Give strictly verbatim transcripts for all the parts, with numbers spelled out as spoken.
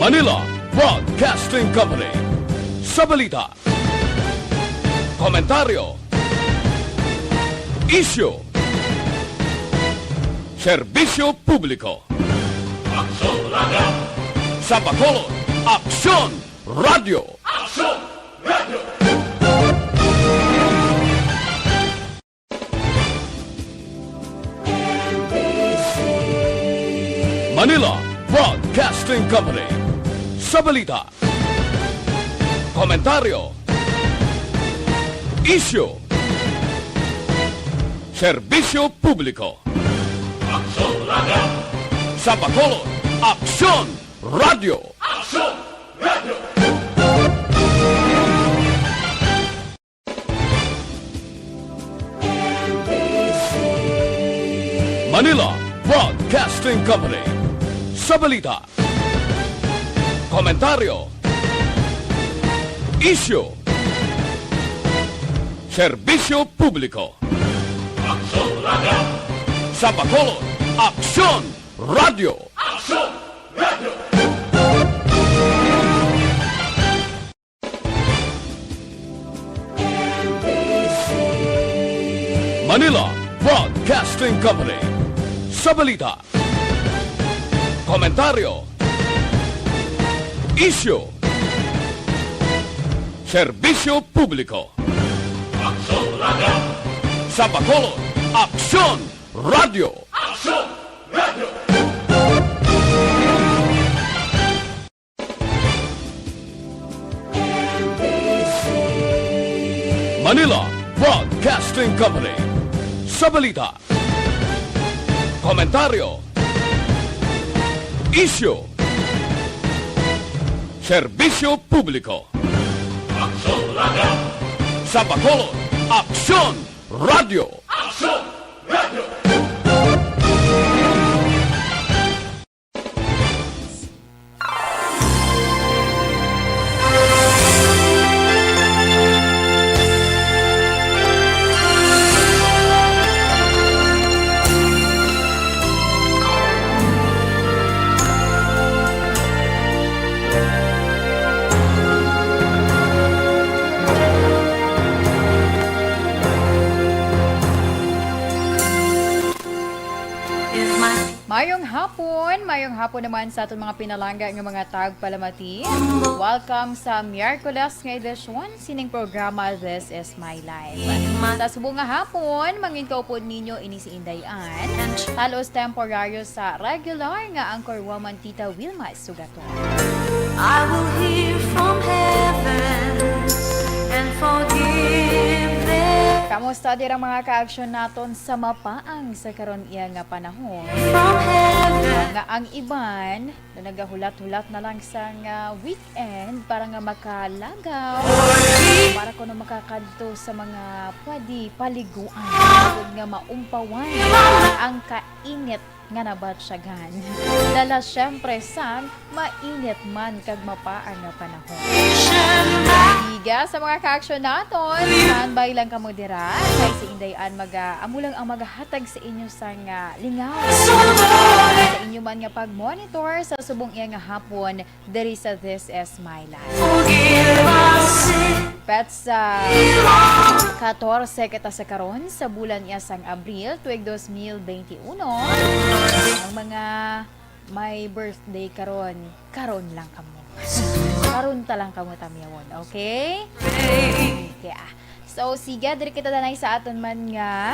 Manila Broadcasting Company. Sa balita, komentaryo, isyu, serbisyo publiko. Aksyon Radio. Sa Bacolod, Aksyon Radio. Aksyon Radio. Manila Broadcasting Company. Sa balita, komentaryo, isyu, serbisyo publiko. Aksyon Radio. Sa Bacolod, Aksyon Radio. Aksyon Radio. Manila Broadcasting Company. Sa balita, komentaryo, isyu, serbisyo publiko. Aksyon Radio. Sa Bacolod, Aksyon Radio. Aksyon Radio. Manila Broadcasting Company. Sa balita, komentaryo, isyu, serbisyo publiko. Aksyon Radio. Sa Bacolod, Aksyon Radio. Aksyon Radio. Manila Broadcasting Company. Sa balita, komentaryo, isyu, serbisyo publiko. Aksyon Radio. Sa Bacolod, Aksyon Radio. Aksyon Radio. Mayong hapon, mayong hapon naman sa aton mga pinalangga nga mga tagpalamati. Welcome sa Miyerkules nga edisyon sining programa, This Is My Life. Sa subong nga hapon, mangin kaupod ninyo ini si Inday Ann, talos temporaryo sa regular nga anchor woman, Tita Wilma Sugaton. I will hear from heaven and forgive them. Kamusta dira, mga kaaksyon naton sa mapaang sa karon iya nga panahon? From heaven. Nga ang iban na nagahulat-hulat na lang sang weekend para nga makalagaw, para kuno makakadto sa mga pwede paliguan, agud nga maumpawan ang kainit nga nabatyag. Dala siyempre sang mainit man kag mapaang nga panahon. Siga sa mga kaaksyon naton, standby lang kamo dira. Kay si Inday Ann maga-, amo lang ang magahatag sa inyo sang lingaw sa inyo man nga pag-monitor sa subong iya nga hapon diri sa This Is My Life. Petsa katorse kita sa karon sa bulan niya sang Abril, tuig dos mil bente uno. Ang mga may birthday karon, karon lang kamo. Karon ta lang kamo tamyawon, okay? Okay, ah. So, sige, diri kita danay sa aton man nga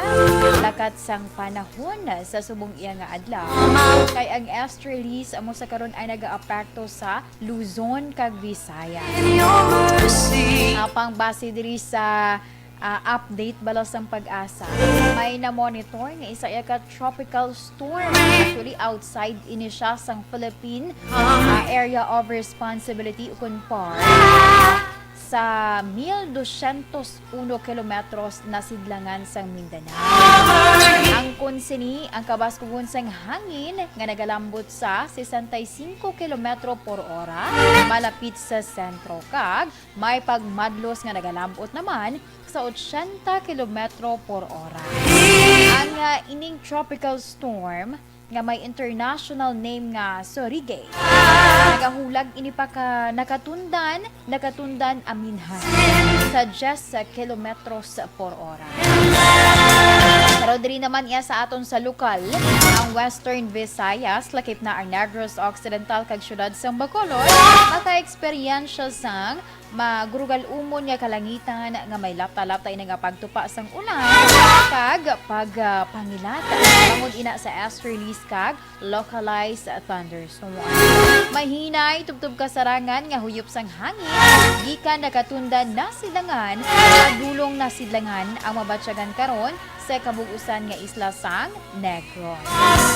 lakat sang panahon sa subong iya nga adlaw. Kay ang easterlies amo sa karon ay nagaapekto sa Luzon kag Visayas. Apang base diri sa, ah, update bala sang PAGASA, may na-monitor nga isa iya ka tropical storm. Actually, outside ini siya sang Philippine, ah, Area of Responsibility, ukon PAR, sa mil dosyentos uno kilometros na sidlangan sang Mindanao. Angkon sini, ang kabaskugon sang hangin nga nagalambot sa sesenta y cinco kilometro por ora malapit sa sentro, kag may pagmadlos nga nagalambot naman sa ochenta kilometro por ora. Ang, ah, ining tropical storm nga may international name nga Sorige, nagahulag ini pa ka nakatundan, nakatundan aminhan sa diyes kilometros por ora. Pero diri naman iya sa aton sa lokal, ang Western Visayas, lakip na ang Negros Occidental kag siyudad sang Bacolod, maka-eksperyensya sang magurugal-umon nga kalangitan nga may lapta-lapta ini nga pagtupa sang ulan kag pagpangilat. Bangod ina sa easterlies kag localized thunderstorm. Mahinay tubtob kasarangan nga huyop sang hangin gikan nakatundan na sidlangan, padulong na sidlangan ang mabatyagan karon sa kabug-usan nga isla sang Negros.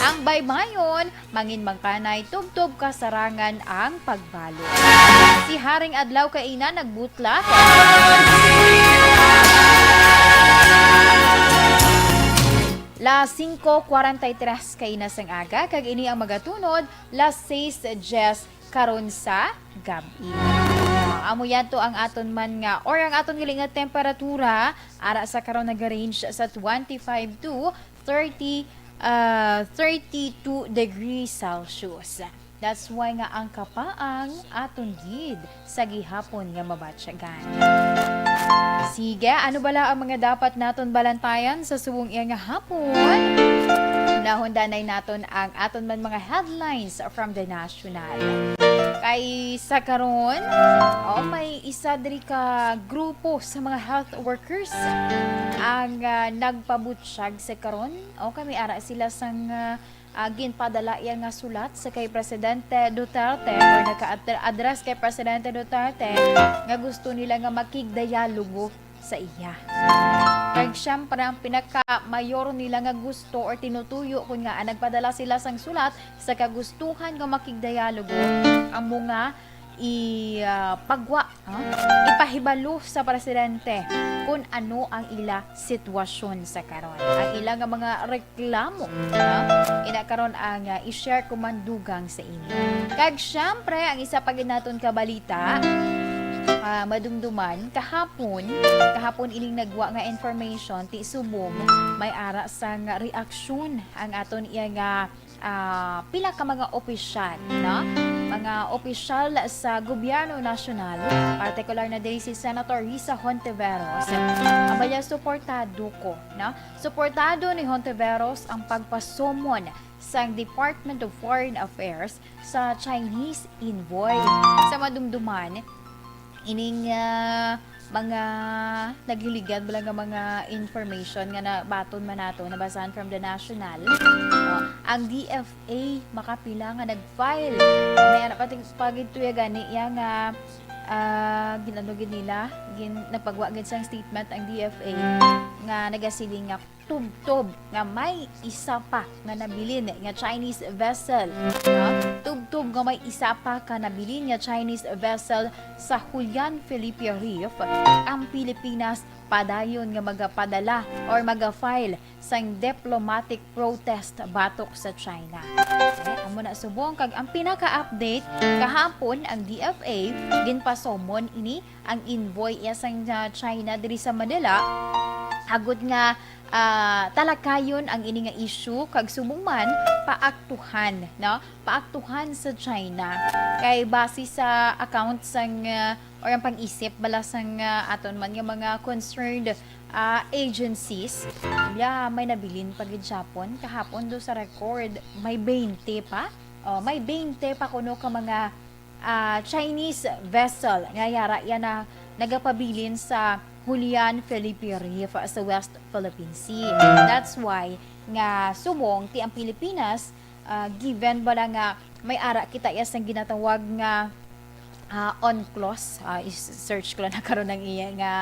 Ang baybayon, manginmangkanay tubtob kasarangan ang pagbalod. Si Haring Adlaw kaina nagbutlat. Las singko kwarenta y tres kaina sang aga, kag ini ang magatunod, las sais diyes karon sa gab-i. Amo yan to ang aton man nga, or ang aton gali nga temperatura, ara sa karon nag-range sa twenty-five to thirty, ah, thirty-two degrees Celsius. That's why nga ang kapaang aton gid sa gihapon nga mabatyagan. Sige, ano bala ang mga dapat naton balantayan sa subong iya nga hapon? Nahundanay naton ang aton man mga headlines from the national. Kay sa karon, oh, may isa diri ka grupo sa mga health workers ang, ah, nagpabutyag sa karon. O, kami ara sila sang, ah, ah, ginpadala iya nga sulat sa kay Presidente Duterte, or nagka-address kay Presidente Duterte, nga gusto nila nga makigdialogo sa iya. Kag siyempre, ang pinaka-mayor nila nga gusto or tinutuyo, kun nga nagpadala sila sang sulat sa kagustuhan nga makigdialogo, amo nga i, ah, pagwa, ha? Ipahibalo sa presidente kung ano ang ila sitwasyon sa karon. Ang ila nga mga reklamo, ha? Ina karon ang, ah, i-share ko man dugang sa inyo. Kag syempre, ang isa pa gid naton ka balita, ah, madumduman, kahapon, kahapon ining nagwa nga information, ti subong, may ara sang reaksyon ang aton iya nga, ah, pila ka mga opisyal, no? Mga opisyal sa gobyerno nasyonal, partikular na diri si Senator Risa Hontiveros, ang baya suportado ko, no? Suportado ni Hontiveros ang pagpasumon sang Department of Foreign Affairs sa Chinese envoy. Sa madumduman, ining, ah, mga nagliligad bala nga mga information nga nabaton man nato, nabasahan from the national, no? Ang D F A makapila nga nag-file. May ara pati pagituya gani iya nga, ah, ginano gid nila, gin-, nagpagwa gid sang statement ang D F A nga nagasiling nga tubtob nga may isa pa nga nabilin nga Chinese vessel, no? Tubtob nga may isa pa ka nabilin nga Chinese vessel sa Julian Felipe Reef, ang Pilipinas padayon nga magapadala or maga-file sang diplomatic protest batok sa China. Okay, amo na subong, kag ang pinaka-update, kahapon ang D F A ginpasumon ini ang envoy iya sang, ah, China diri sa Manila, agud nga, ah, talakayon ang ini nga issue kag subong man paaktuhan, no? Paaktuhan sa China. Kay base sa account sang, ah, or ang pang-isip bala sang, ah, aton man nga mga concerned, ah, agencies, ya, may nabilin pa gid Japon kahapon do sa record, may twenty pa. Oh, may twenty pa kuno ka mga ah, Chinese vessel nga yara yan na nagapabilin sa Julian Felipe Reef sa West Philippine Sea. That's why nga subong ti ang Pilipinas, ah, given bala nga may ara kita iya sang ginatawag nga, ah, UNCLOS, ah, is-, search ko lang na karon ang iya nga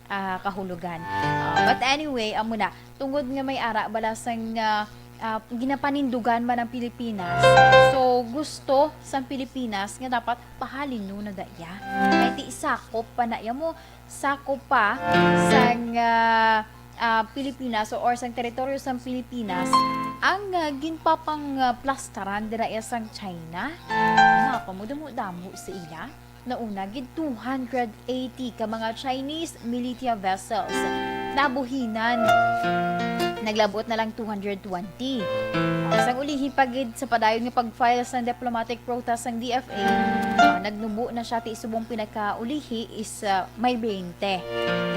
ah, kahulugan. Ah, but anyway, amo na. Tungod nga may ara bala sang, ah, ah, ginapanindugan man ang Pilipinas, so gusto sang Pilipinas nga dapat pahalin no na da iya. Kay ti sakop pa na iya mo, sakop pa sang, ah, ah, Pilipinas o, or sang teritoryo sang Pilipinas ang, ah, ginpapang, ah, plastaran dira iya sang China. Nga pa mo damo-damo sa ila. Nauna gid two hundred eighty ka mga Chinese militia vessels nabuhinan. Naglabot na lang two hundred twenty. Ah, sang ulihi pa gid sa padayon nga pag-file sang diplomatic protest sang D F A, ah, nagnubo na siya ti subong pinakaulihi is, ah, May twenty.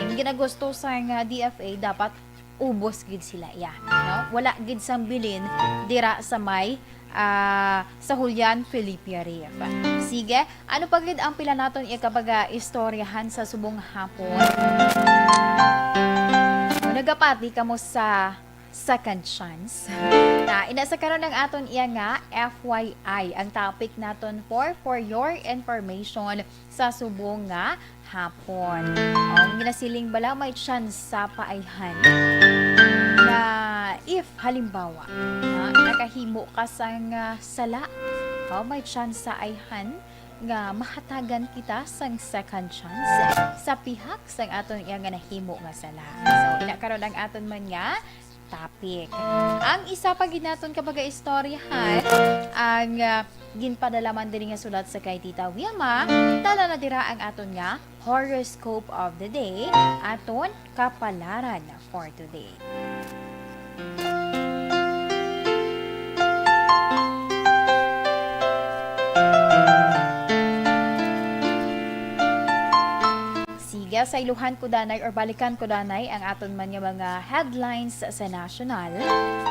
Ning ginagusto sang, ah, D F A, dapat ubos gid sila iya, no? Wala gid sang bilin dira sa may, ah, sa Julian Felipe Reef. Sige, ano pa gid ang pila naton iya ka pag-istoryahan sa subong hapon? Kung nagapati kamo sa second chance, na ina sa karon ang aton iya nga F Y I, ang topic naton for, for your information sa subong nga hapon. Ang ginasiling bala may tsansa pa ayhan na if halimbawa, ha, nakahimo ka sang, ah, sala, o may tsansa ayhan nga mahatagan kita sang second chance sa pihak sang aton iya nga nahimo nga sala. So, ina karon ang aton man nga topic. Ang isa pa gid naton ka pag-istoryahan, ang, ah, ginpadala man diri nga sulat sa kay Tita Wilma, tala na dira ang aton nga horoscope of the day, aton kapalaran for today. Sige, sayluhan ko danay or balikan ko danay ang aton man nga mga headlines sa national.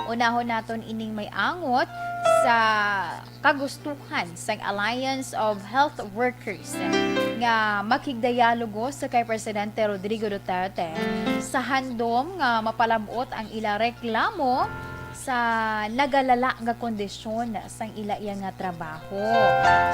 Unahon naton ining may angot sa kagustuhan sang Alliance of Health Workers nga makigdialogo sa kay Presidente Rodrigo Duterte sa handom nga mapalab-ot ang ila reklamo sa nagalala nga kondisyon sang ila iya nga trabaho.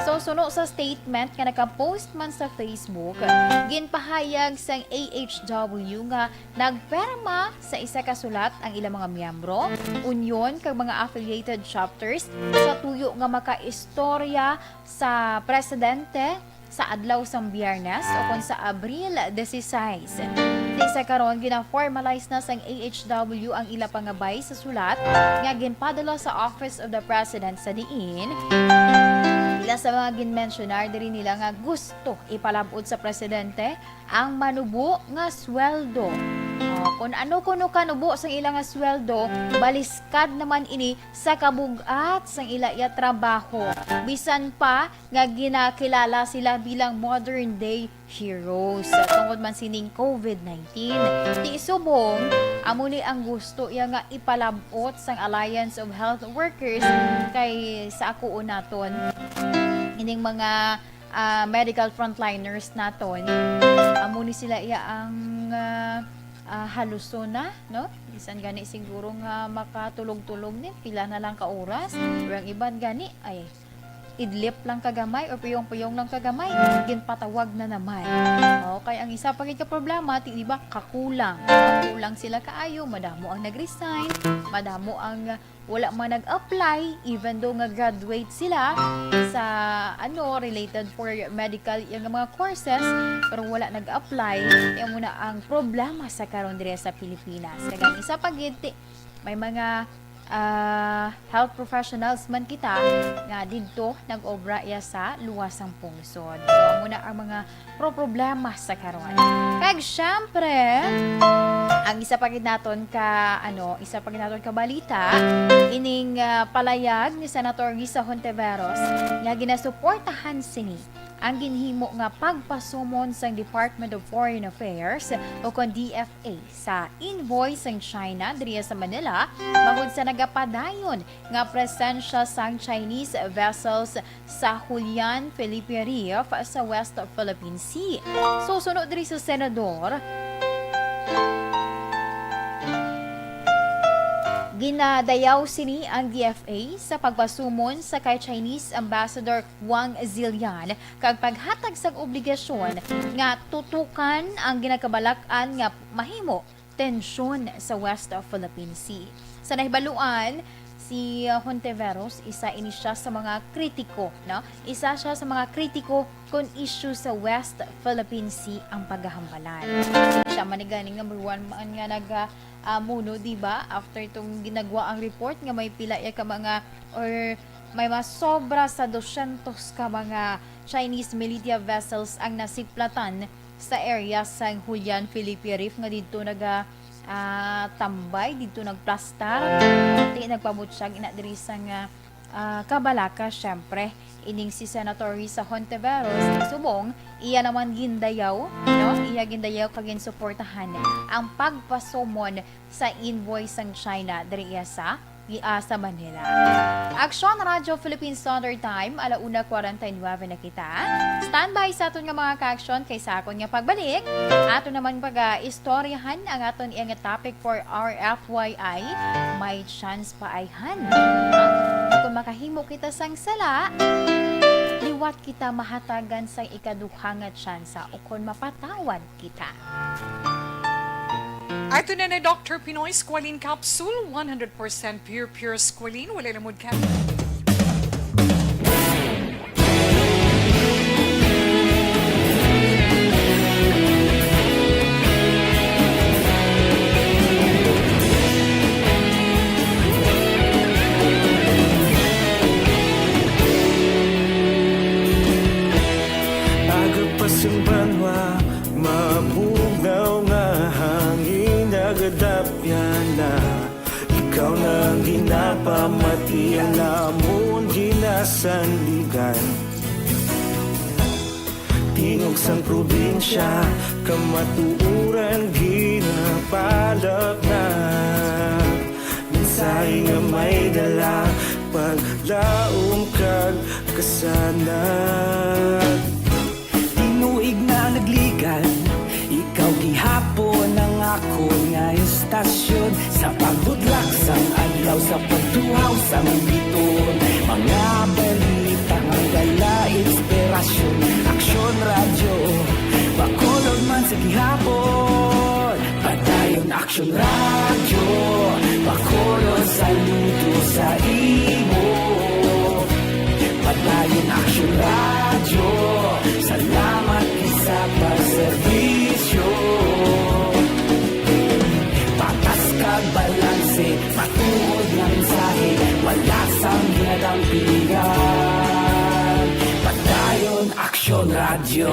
So, suno sa statement nga nakapost man sa Facebook, ginpahayag sang A H W nga nagperma sa isa ka sulat ang ilang mga miyembro, unyon kag mga affiliated chapters sa tuyo nga makaistorya sa presidente sa adlaw sang Biyernes ukon sa Abril dieciséis. Ti sa karon, gina-formalize na sang A H W ang ila pangabay sa sulat nga ginpadala sa Office of the President, sa diin ila sa mga ginmensyonar diri nila nga gusto ipalab-ot sa presidente ang manubo nga sweldo. O, kung ano kuno kanubo sang ila nga sweldo, baliskad naman ini sa kabug-at sang ila iya trabaho. Bisan pa nga ginakilala sila bilang modern day heroes tungod man sining covid nineteen. Ti subong, amo ni ang gusto iya nga ipalab-ot sang Alliance of Health Workers kay sa ako naton, ining mga, ah, medical frontliners naton, amo ni sila iya ang, ah, ah, halusona, no? Bisan gani siguro nga makatulog-tulog ni, pila na lang ka oras. Pero ang iban gani, ay, idlip lang kagamay or puyong-puyong lang kagamay, ginpatawag na naman. Okay, ang isa pa gid ka problema, ti, di ba, kakulang. Kakulang sila kaayo, madamo ang nag-resign, madamo ang wala man nag-apply, even though nga graduate sila sa, ano, related for medical, yung mga courses, pero wala nag-apply. Kaya mo na ang problema sa karon diri sa Pilipinas. Kag ang isa pa gid, ti, may mga, ah, health professionals man kita nga didto nag-obra iya sa luwas sang pungsod. So, amo na ang mga pro-problema sa karon. Kag syempre, ang isa pa gid naton ka, ano, isa pa gid naton ka balita, ining, ah, palayag ni Senator Risa Hontiveros nga ginasuportahan sini ang ginhimo nga pagpasumon sang Department of Foreign Affairs o kon D F A sa envoy sang China diri sa Manila bangod sa nagapadayon nga presensya sang Chinese vessels sa Julian Felipe Reef sa West Philippine Sea. So, suno diri sa senador, ginadayaw sini ang D F A sa pagpasumon sa kay Chinese Ambassador Wang Zilian kag paghatag sang obligasyon nga tutukan ang ginakabalak-an nga mahimo tensyon sa West Philippine Sea. Sa nahibaluan, si, uh, Hontiveros, isa ini siya sa mga kritiko, no? Isa siya sa mga kritiko kung issue sa West Philippine Sea ang paghahambalan. Siya man ni ganing number one man nga nag, uh, uh, muno, di ba? After itong ginagwa ang report nga may pila ya ka mga or may mas sobra sa dosyentos ka mga Chinese militia vessels ang nasiplatan sa area sang Julian Felipe Reef nga didto naga, ah, tambay didto nagplastar, ti nagpabutyag ina diri sang, ah, ah, kabalaka, syempre. Ining si Senator Risa Hontiveros nagsubong, iya naman gindayaw, no? Iya gindayaw kag ginsuportahan ang pagpasumon sa envoy sang China diri iya sa, ah, sa Manila. Aksyon Radyo Philippine Standard Time, ala una kwarenta y nuebe na kita. Standby sa aton nga mga ka-aksyon, kay sa akon nga pagbalik, ato naman pag-istoryahan ang aton iya nga topic for our F Y I, may chance pa ayhan. Kung makahimo kita sang sala, liwat kita mahatagan sang ikaduha nga tsansa ukon mapatawad kita. Ato na na Doctor Pinoy Squalene Capsule, one hundred percent pure, pure squalene, walay lamod ka. Aga pa sang banwa, mabugaw nga hangin, nagadapyan na. Ikaw na ang ginapamati, ang namon ginasandigan. Tingog sang probinsya, kamatuoran ginapalapnag. Mensahe nga may dala, paglaom kag kasanag. Tinuig na nagligan, ikaw gihapon ang akon nga istasyon. Sa pagbudlak sang adlaw, sa pagtuhaw sang biton, mga balita nga dala inspirasyon. Aksyon Radyo, Bacolod man sa gihapon. Padayon Aksyon Radyo, Bacolod, saludo sa imo. Padayon Aksyon Radyo, salamat gid sa pagserbisyo. Patas kag balanse, matuod nga mensahe, wala sang ginadampigan. Padayon Aksyon Radyo.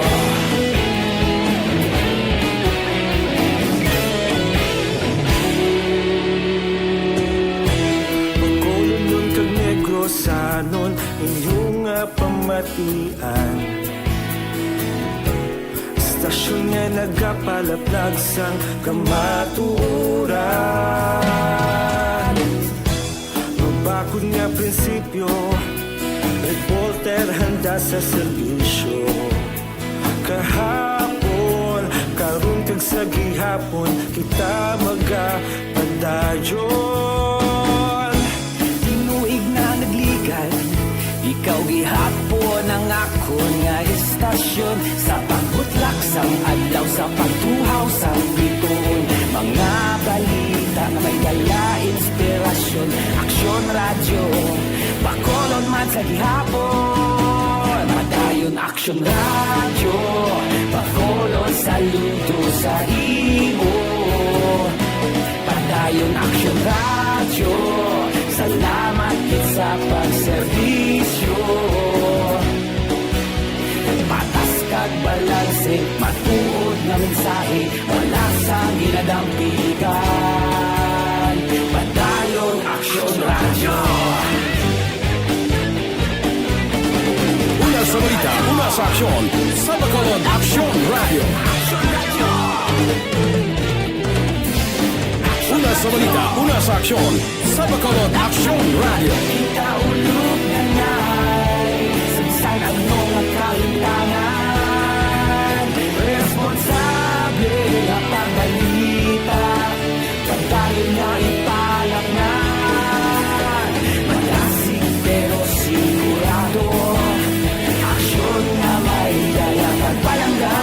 Bacolodnon kag Negrosanon, inyo nga pamatian. Istasyon nga nagapalaplag sang kamatuoran. Mabakod nga prinsipyo, reporter handa sa serbisyo. Kahapon, karon kag sa gihapon, kita magapadayon. Tinuig na nagligan, ikaw gihapon ang akon nga istasyon. Sa pagbutlak sang adlaw, sa pagtuhaw sang bituon, mga balita nga may dala inspirasyon. Aksyon Radyo, Bacolod man sa gihapon. Padayon Aksyon Radyo, Bacolod, saludo sa imo. Padayon Aksyon Radyo, salamat gid sa pagserbisyo. Patas kag balanse, matuod nga mensahe, wala sang ginadampigan. Padayon Aksyon Radyo. Una sa balita, una sa aksyon, sa Bacolod Aksyon Radyo. Una sa balita, una sa aksyon, sa Bacolod Aksyon Radyo. Kita ulog na nay, sa bisan ano nga kahitangan, responsable nga pagbalita, pagdayon nga ipalapnan, malasig pero sigurado, aksyon nga may dala kag palangga.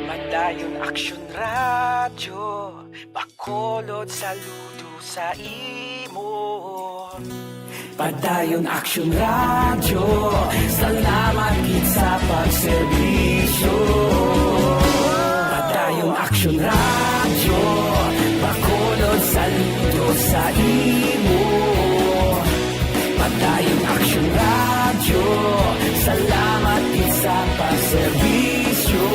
Padayon Aksyon Radyo, Bacolod, saludo sa imo. Padayon Aksyon Radyo, salamat gid sa pagserbisyo. Radyo, bakulod saludo sa imo. Padayon Aksyon Radyo, salamat gid sa pagserbisyo.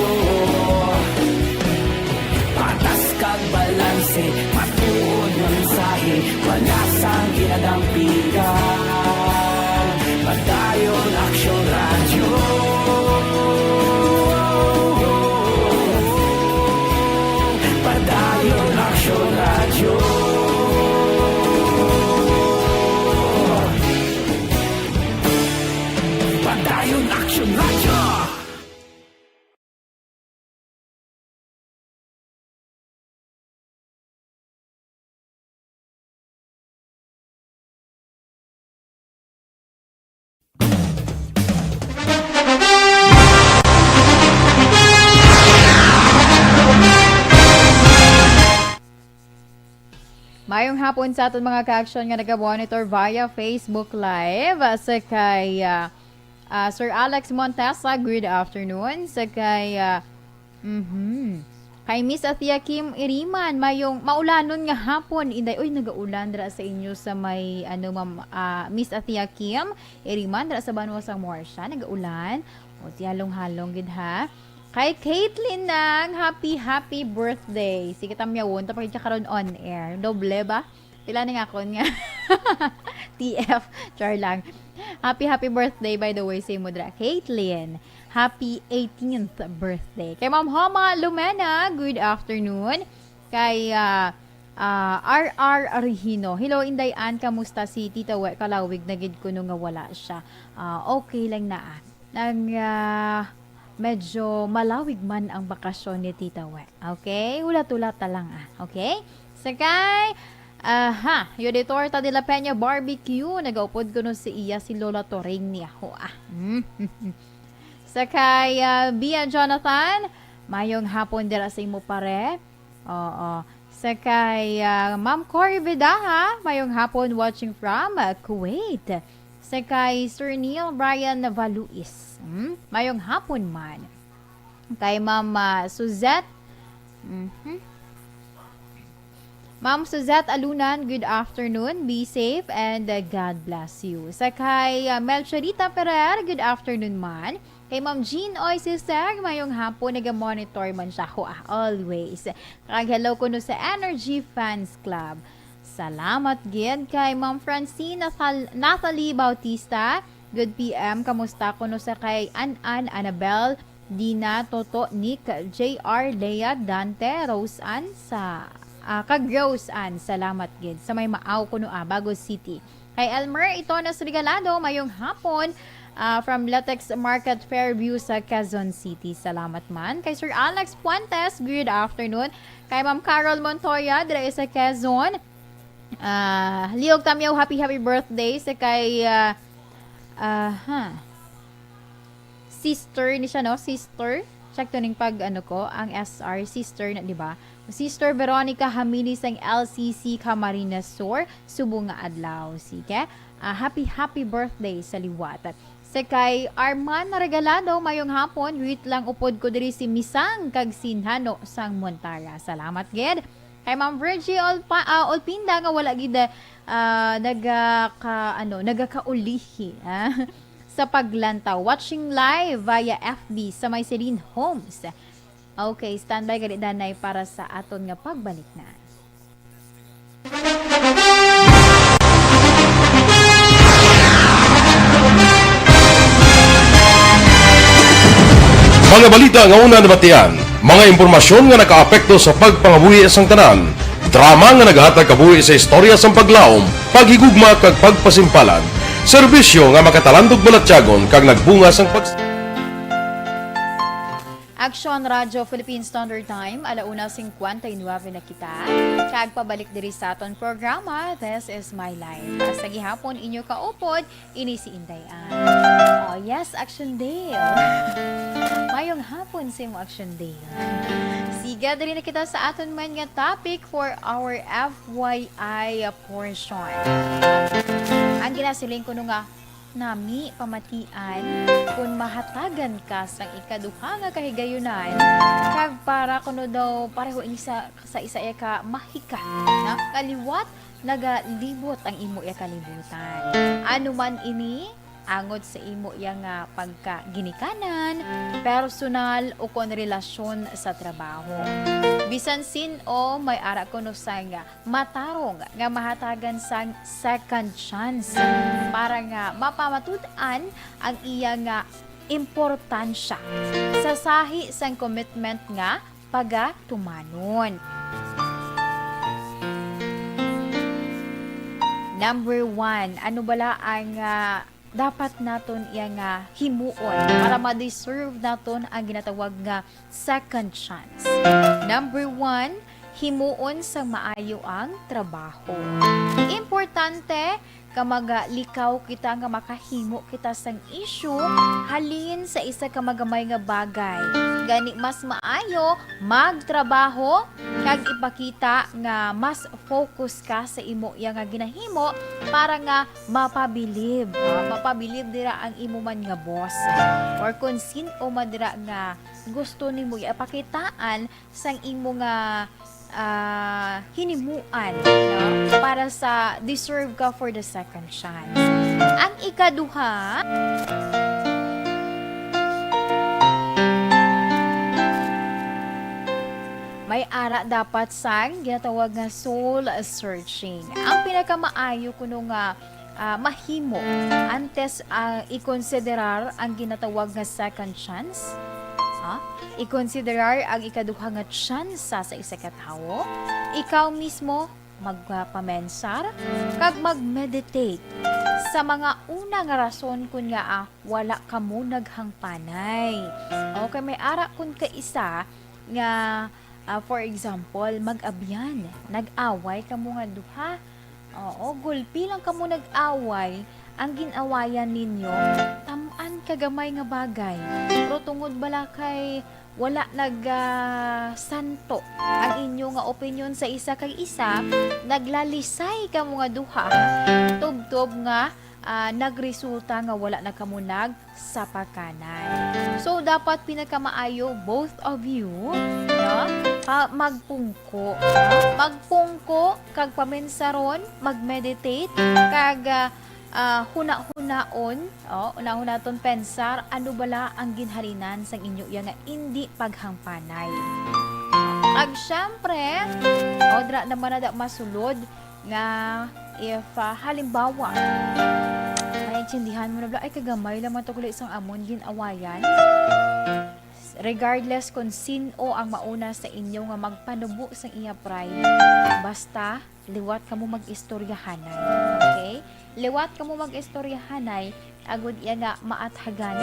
Patas kag balanse, matuod nga mensahe, wala sang ginadampigan. Padayon Aksyon Radyo. Padayon Aksyon Radyo. Padayon Aksyon Radyo. Mayong hapon sa aton mga ka-aksyon nga naga-monitor via Facebook Live. Sa kay, ah, ah, Sir Alex Montesa, good afternoon. Sa kay, ah, mhm. Kay Miss Athea Kim Iriman, mayong maulanon nga hapon, Inday. Uy, nagaulan dira sa inyo sa may, ano, ma'am, ah, Miss Athea Kim Iriman, dira sa Banwa sang Moarsha, nagaulan. O, tihalong-halong gid, ha. Kay Caitlyn Nang, happy, happy birthday. Sige, tamyawon, tapos ka karon on air. Doble ba? Pila na nga akon nga T F. Char lang. Happy, happy birthday, by the way, sa imo dira, Caitlyn. Happy eighteenth birthday. Kay Ma'am Homa Lumena, good afternoon. Kay, ah, ah, R R Regino. Hello, Inday Ann, kamusta si Tita We? Kalawig na gid kuno nga wala siya. Ah, okay lang na, ah. Nang, ah, medyo malawig man ang bakasyon ni Tita We. Okay? Hulat-hulata lang, ah. Okay? Sakay, aha, Yoditorta de la Peña Barbecue. Nagaupod kuno si iya si Lola Toring niya. Ho, ah. Mm. Sakay, ah, Bia Jonathan, mayong hapon dira sa imo pare. Oo. Sakay, ah, Ma'am Cory Vidaha, mayong hapon watching from, ah, Kuwait. Sakay Sir Neil Brian Valuis. Hmm? Mayong hapon man. Kay Ma'am, ah, Suzette. Mhm. Ma'am Suzette Alunan, good afternoon. Be safe and, uh, God bless you. Sa kay, uh, Melchorita Ferrer, good afternoon man. Kay Ma'am Jean Oy Sister, mayong hapon, naga-monitor man siya. Ho, ah, always. Kag hello kuno sa Energy Fans Club. Salamat gid kay Ma'am Francine Nathal-, Nathalie Bautista. Good P M, kamusta kuno sa kay An-an, Annabel, Dina, Toto, Nick, J R, Lea, Dante, Rose Ann, sa, ah, kag Rose Ann, salamat gid. Sa may Maaw kuno, ah, Bago City. Kay Elmer Itonas Regalado, mayong hapon, ah, from Latex Market, Fairview sa Quezon City. Salamat man. Kay Sir Alex Puentes, good afternoon. Kay Ma'am Carol Montoya, dira sa Quezon. Ah, Liog Tamyaw, happy, happy birthday sa kay, ah, ah, ha. Sister ni siya, no? Sister. Check to ning pag, ano ko, ang S R, sister na, di ba? Sister Veronica Hamini sang L C C Camarines Sur, subong nga adlaw. Sige. Ah, happy, happy birthday sa liwat. Sa kay Arman Regalado, mayong hapon. Greet lang upod ko diri si Misang kag si Nano sang Montara. Salamat gid. Kay Ma'am Virgie Olpa-, ah, Olpinda nga wala gid, ah, naga-, ka-, ano, nagakaulihi, ah, sa paglantaw. Watching live via F B sa may Celine Homes. Okay, standby gani danay para sa aton nga pagbalik na. Mga balita nga una nabatian, mga impormasyon nga nakaapekto sa pagpangabuhi sang tanan, drama nga nagahatag kabuhi sa istorya sang paglaom, paghigugma kag pagpasimpalad, serbisyo nga makatalandog balatyagon kag nagbunga sang pag- Aksyon Radyo Philippine Standard Time, ala una singkwenta y nuebe na kita. Kag pabalik diri sa aton programa, This is My Life. Sa gihapon, inyo kaupod, ini si Inday Ann. Oh, yes, Action Day. Mayong hapon sa imo, Action Day. Siga, diri na kita sa aton man nga topic for our F Y I portion. Ang ginasiling ko nga nami pamatian kon mahatagan ka sang ikaduha nga kahigayunan, kag para kuno daw pareho ini sa, sa isa iya ka mahikat, no? Kaliwat, nagalibot ang imo iya kalibutan. Ano man ini, angot sa imo iya nga pagkaginikanan, personal, o kon relasyon sa trabaho. Bisan sin-o may ara kuno sang matarong nga mahatagan sang second chance para nga mapamatud-an ang iya nga importansya sa sahi sang commitment nga pagatumanon. Number one, ano bala ang, ah, dapat naton iya nga himuon para ma-deserve naton ang ginatawag nga second chance? Number one, himuon sang maayo ang trabaho. Importante ka magalikaw kita nga makahimo kita sang issue halin sa isa ka magamay nga bagay. Gani, mas maayo magtrabaho kag ipakita nga mas focus ka sa imo iya nga ginahimo para nga mapabilib, ah, mapabilib dira ang imo man nga boss or kon sin-o man dira nga gusto nimo ipakitaan sang imo nga, ah, hinimuan, no? Para sa deserve ka for the second chance. Ang ikaduha, may ara dapat sang ginatawag nga soul searching. Ang pinakamaayo kuno nga, ah, mahimo antes, ah, ikonsiderar ang ginatawag nga second chance, ah, ikonsiderar ang ikaduha nga tsansa sa isa ka tawo, ikaw mismo magpamensar kag mag-meditate sa mga una nga rason kon ngaa wala kamo naghangpanay. Okay, may ara kon kaisa nga, ah, for example, mag-abyan, nag-away kamo nga duha. Oo, gulpi lang kamo nag-away, ang gin-awayan ninyo, tam-an ka gamay nga bagay. Pero tungod bala kay wala nag, ah, santo ang inyo nga opinyon sa isa kag isa, naglalisay kamo nga duha, tubtob nga, ah, nagresulta nga wala na kamo nagsapakanan. So, dapat pinakamaayo, both of you, no? Pa-, magpungko, no? Magpungko kag pamensaron, mag-meditate, kag, ah, ah, huna-hunaon, oh, huna-hunaton pensar, ano bala ang ginhalinan sang inyo iya nga indi paghangpanay. Kag syempre, o, dira naman na da masulod nga if, ah, halimbawa, maintindihan mo na bala, "Ay, kagamay lang man to gali sang amon gin-awayan." Regardless kung sin-o ang mauna sa inyo nga magpanubo sang iya pride, basta liwat kamo mag-istoryahanay. Okay? Liwat kamo mag-istoryahanay, agod iya nga maathagan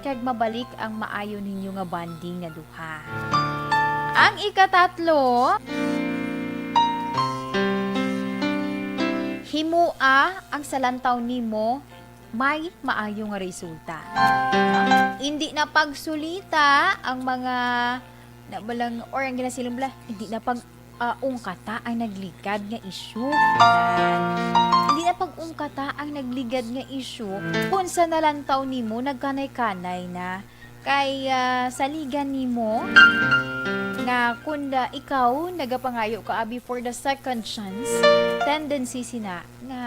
kag mabalik ang maayo ninyo nga bonding nga duha. Ang ikatatlo, himoa ang sa lantaw nimo may maayo nga resulta. Indi na pagsulita ang mga nabalang, or ang ginasiling bala, indi na pag, ah, ungkata ang nagligad nga issue. Yan. Indi na pag-ungkata ang nagligad nga issue kung sa nalantaw nimo nagkanay-kanay na. Kay, ah, saligan nimo nga kung, ah, ikaw nagapangayo ka abi for the second chance, tendency sina nga,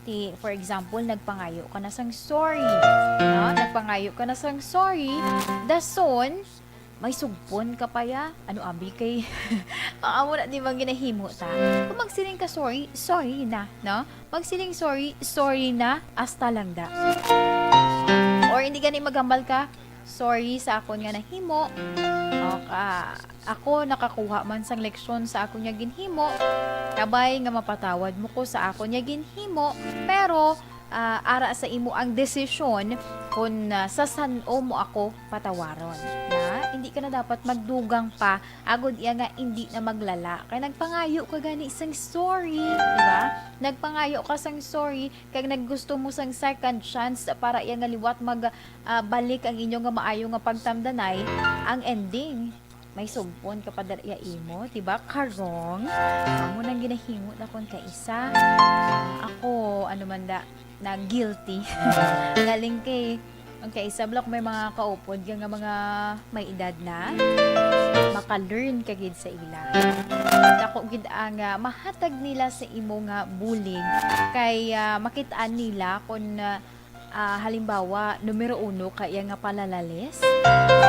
ti, for example, nagpangayo ka na sang sorry, no? Nagpangayo ka na sang sorry, dason may sugpon ka pa ya. Ano abi kay, ang amo na di ba ginahimo ta? Kung magsiling ka sorry, sorry na, no? Magsiling sorry, sorry na, hasta lang da. Or hindi gani maghambal ka, "Sorry sa akon nga nahimo." O ka, "Ako nakakuha man sang leksyon sa akon nga ginhimo. Kabay nga mapatawad mo ko sa akon nga ginhimo, pero, ah, ara sa imo ang desisyon kon, ah, sa san-o mo ako patawaron." Na, hindi ka na dapat magdugang pa agod iya nga hindi na maglala. Kay nagpangayo ka gani sang sorry, di ba? Nagpangayo ka sang sorry, kag naggusto mo sang second chance para iya nga liwat mag, ah, balik ang inyo nga maayo nga pagtamdanay, ang ending, may sugpon ka pa dira iya imo, di ba? Karong, amo nang ginahimo nakon kaisa. Ako, ano man da, na guilty. Galing kay, okay, sabla ko may mga kaupod ka nga mga may edad na, maka-learn ka gid sa ila. Dako gid ang, ah, mahatag nila sa imo nga bulig kay, ah, makitaan nila kung, ah, ah, halimbawa, numero uno ka iya nga palalalis.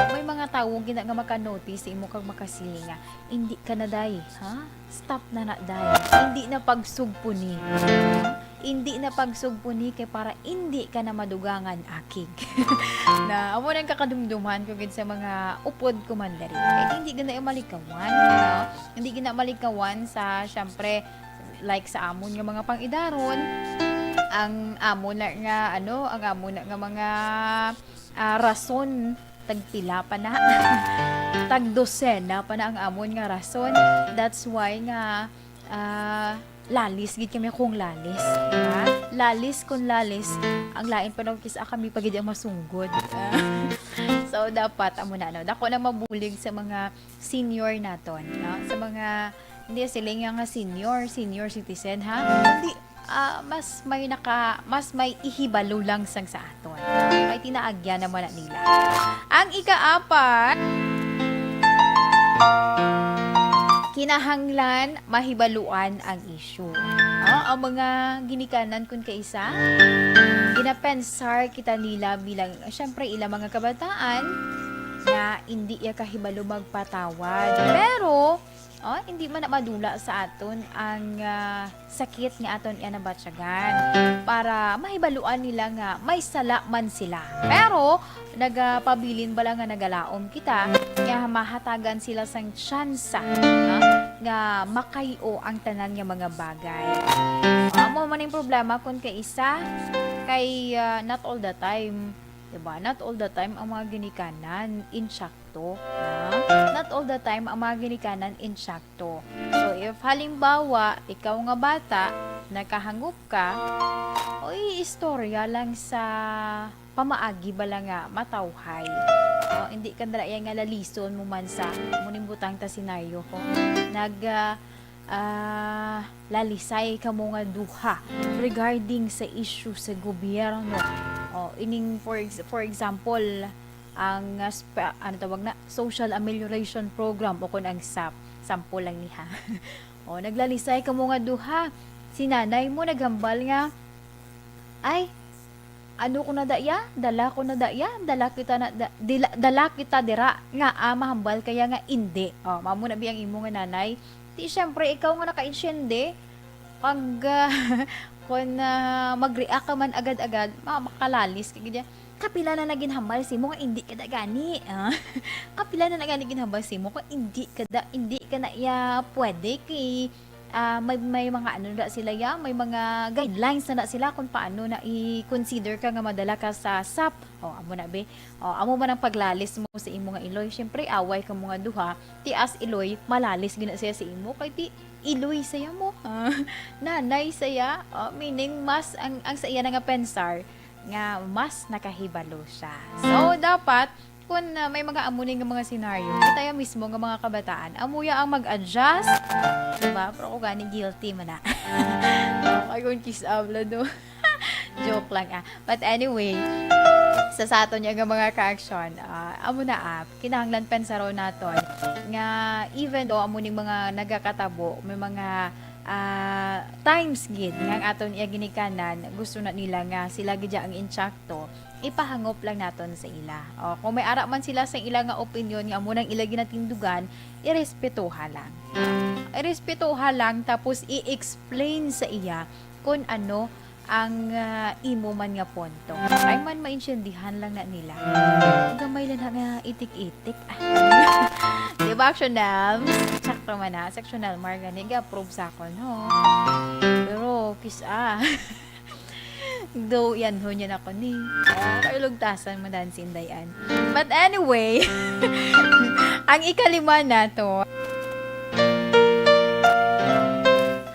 May mga tawo gina nga maka-notice sa imo kag makasiling nga, "Indi ka na, day, ha? Stop na na, day. Indi na pagsugpuni. Indi na pagsugpuni kay para indi ka na madugangan, akig." Na, amo nang kakadumduman ko gid sa mga upod ko man diri. Kay indi gid na malikawan, no? Indi gid na malikawan sa, syempre, like sa amon nga mga pang-idaron, ang amon na nga, ano, ang amon na nga mga, ah, rason, tagpila pa na. Tagdosena pa na ang amon nga rason. That's why nga, ah, lalis gid kami kung lalis, di ba? Lalis kung lalis, ang lain pa daw kis-a kami pa gid ang masunggod. So, dapat, amo na, no? Dako na mabulig sa mga senior naton, no? Sa mga, hindi sila nga, nga senior, senior citizen, ha? Hindi, ah, mas may naka-, mas may ihibalo lang sang sa aton. Kay tinaagyan naman na nila. Ang ikaapat, kinahanglan mahibaluan ang issue. Ah, ang mga ginikanan kun kaisa, ginapensar kita nila bilang, syempre, ila mga kabataan nga hindi iya kahibalo magpatawad. Pero, oh, hindi man na madula sa aton ang, ah, sakit nga aton iya nabatyagan para mahibaluan nila nga may sala man sila. Pero, nagapabilin bala nga nagalaom kita nga mahatagan sila sang tsansa, ha, nga makayo ang tanan nga mga bagay. Amo man ang problema kun kaisa kay, ah, not all the time, diba? Not all the time ang mga ginikanan intact to, ha? Not all the time ang mga ginikanan intact to. So, if halimbawa, ikaw nga bata, nakahangop ka, o istorya lang sa pamaagi bala nga matawhay. O, hindi ka dala iya nga lalison mo man sa, amo ning butang ta senaryo ko. Nag, ah, ah, lalisay kamo nga duha regarding sa issue sa gobyerno. O, ining, for ex-, for example, ang, ah, spa-, ano tawag na, Social Amelioration Program o kun ang sap. Sample lang ni, ha. O, naglalisay kamo nga duha. Si nanay mo naghambal nga, "Ay, ano ko na da iya? Dala ko na da iya? Dala kita na da-, dila-, dala kita dira nga, ah, mahambal kaya nga indi." O, mamo na bi ang imo nga nanay. Di, syempre, ikaw nga nakainsyende, pag, ah, kun, ah, mag-react ka man agad-agad, ma-, makalalis ka gid. "Kapila na na ginhambal sa imo nga indi ka da gani, ah? Kapila na na gani ginhambal sa imo nga indi ka da, indi ka na iya pwede kay, ah, may, may mga ano na sila ya, may mga guidelines na, na sila kung paano na i-consider ka nga madala ka sa sap." O, amo na, be. O, amo man ang paglalis mo sa imo nga iloy. Siyempre, away kamo nga duha. Ti as iloy, malalis gina siya sa imo. Kay ti iloy saya mo. Ah, nanay saya. O, meaning, mas ang, ang sa iya na nga pensar nga mas nakahibalo siya. So, dapat, kung, ah, may mga amo ni nga mga senaryo, kita ya mismo nga mga kabataan, amo ya ang mag-adjust. Diba? Pero ako gani guilty man na. Ay, kung kiss abla do. Joke lang, ah. But anyway, sa, sa aton ya nga mga ka-action, ah, amo na, ah, kinahanglan pensaron naton nga even though amo ning mga nagakatabo, may mga, ah, times gid nga ang aton iya ginikanan, gusto na nila nga sila gid ya ang intsakto, ipahangop lang naton sa ila. O, kung may ara man sila sa ila nga opinyon nga amo nang ila ginatindugan, irespetuha lang. Irespetuha lang, tapos i-explain sa iya kung ano ang, ah, imo man nga punto. Ay man, maintindihan lang na nila. Gamay lang na nga itik-itik. Ah. Di ba, Action Delms? Sakto man na. Section Delmar, gani, ga-approve sa akon, ho. Pero, kis-a. Do, yan, ho, niya na ko ni. Ah, kayo lugtasan mo dan si Inday Ann. But anyway, ang ikalima nato,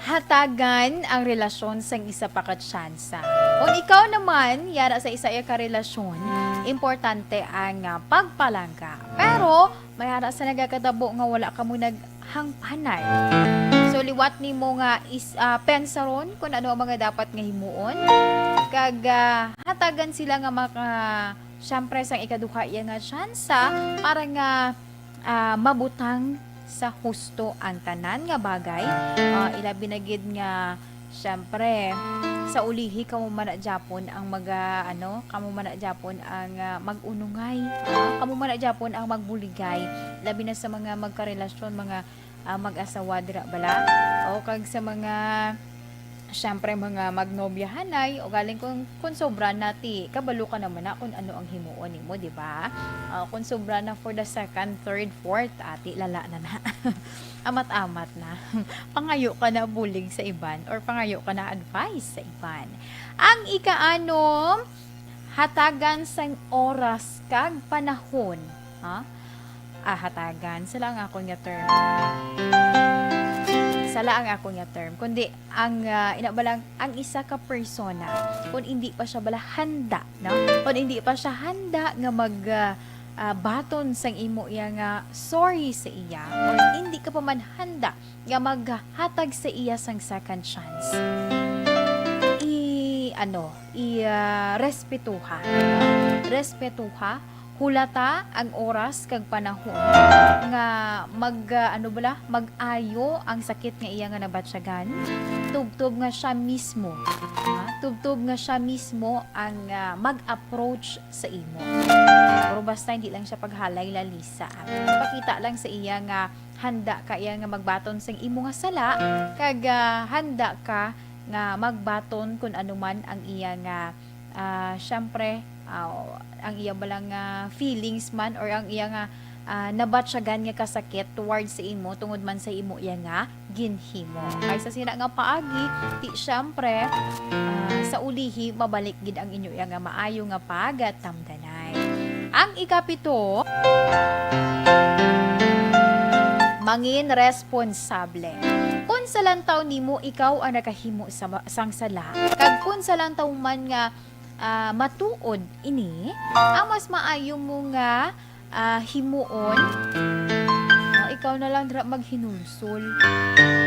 hatagan ang relasyon sang isa pa ka tsansa. Kung ikaw naman, yara sa isa ya ka relasyon, importante ang, ah, pagpalangga. Pero, may ara sa nagakatabo nga wala kamo naghangpanay. So, So, liwat nimo nga is, ah, pensaron kung ano ang mga dapat nga himuon. Kag, ah, hatagan sila nga maka-, siyempre, sang ikaduha iya nga tsansa para nga, ah, mabutang sa husto ang tanan nga bagay. Ah, ilabi na gid nga, siyempre, sa ulihi, kamo man na gyapon ang maga-, ano, kamo man na gyapon ang, ah, mag-unungay. Ah, kamo man na gyapon ang magbuligay. Labi na sa mga magkarelasyon, mga, ah, mag-asawa dira bala. O kag sa mga, siyempre, mga magnobyahanay, o galing kung, kung sobra na, ti, kabalo ka naman na kung ano ang himuon nimo, di ba? Ah, kung sobra na for the second, third, fourth, ati, lala na na. Amat-amat na. Pangayo ka na bulig sa iban or pangayo ka na advice sa iban. Ang ikaanom, hatagan sang oras kag panahon. Ha? Ah, hatagan. Sala ang akon nga term. Sala ang akon nga term. Kundi, ang, ah, ina ba lang, ang isa ka persona, kung hindi pa siya bala handa, no? Kung hindi pa siya handa nga mag, ah, ah, baton sang imo iya nga sorry sa iya, or hindi ka pa man handa nga maghatag sa iya sang second chance, i-, ano, i-, ah, respetuha, no? Respetuha, hulata ang oras kag panahon nga mag, ah, ano bala, mag-ayo ang sakit nga iya nga nabatyagan. Tubtob nga siya mismo, ha? Tubtob nga siya mismo ang, ah, mag-approach sa imo. Pero basta hindi lang siya paghalay lalisa. Pakita lang sa iya nga handa ka iya nga magbaton sang imo nga sala, kag, ah, handa ka nga magbaton kun ano man ang iya nga, ah, syempre, ah, ang iya bala nga feelings man or ang iya nga, ah, nabatyagan nga kasakit towards sa imo tungod man sa imo iya nga ginhimo. Kay sa sina nga paagi, ti syempre, ah, sa ulihi mabalik gid ang inyo iya nga maayo nga pagtamdanay. Ang ikapito, mangin responsable. Kun sa lantaw nimo ikaw ang nakahimo sa, sang sala, kag kun sa lantaw man nga, ah, matuod ini, ang mas maayo mo nga, ah, himuon, ah, ikaw na lang dira maghinulsol.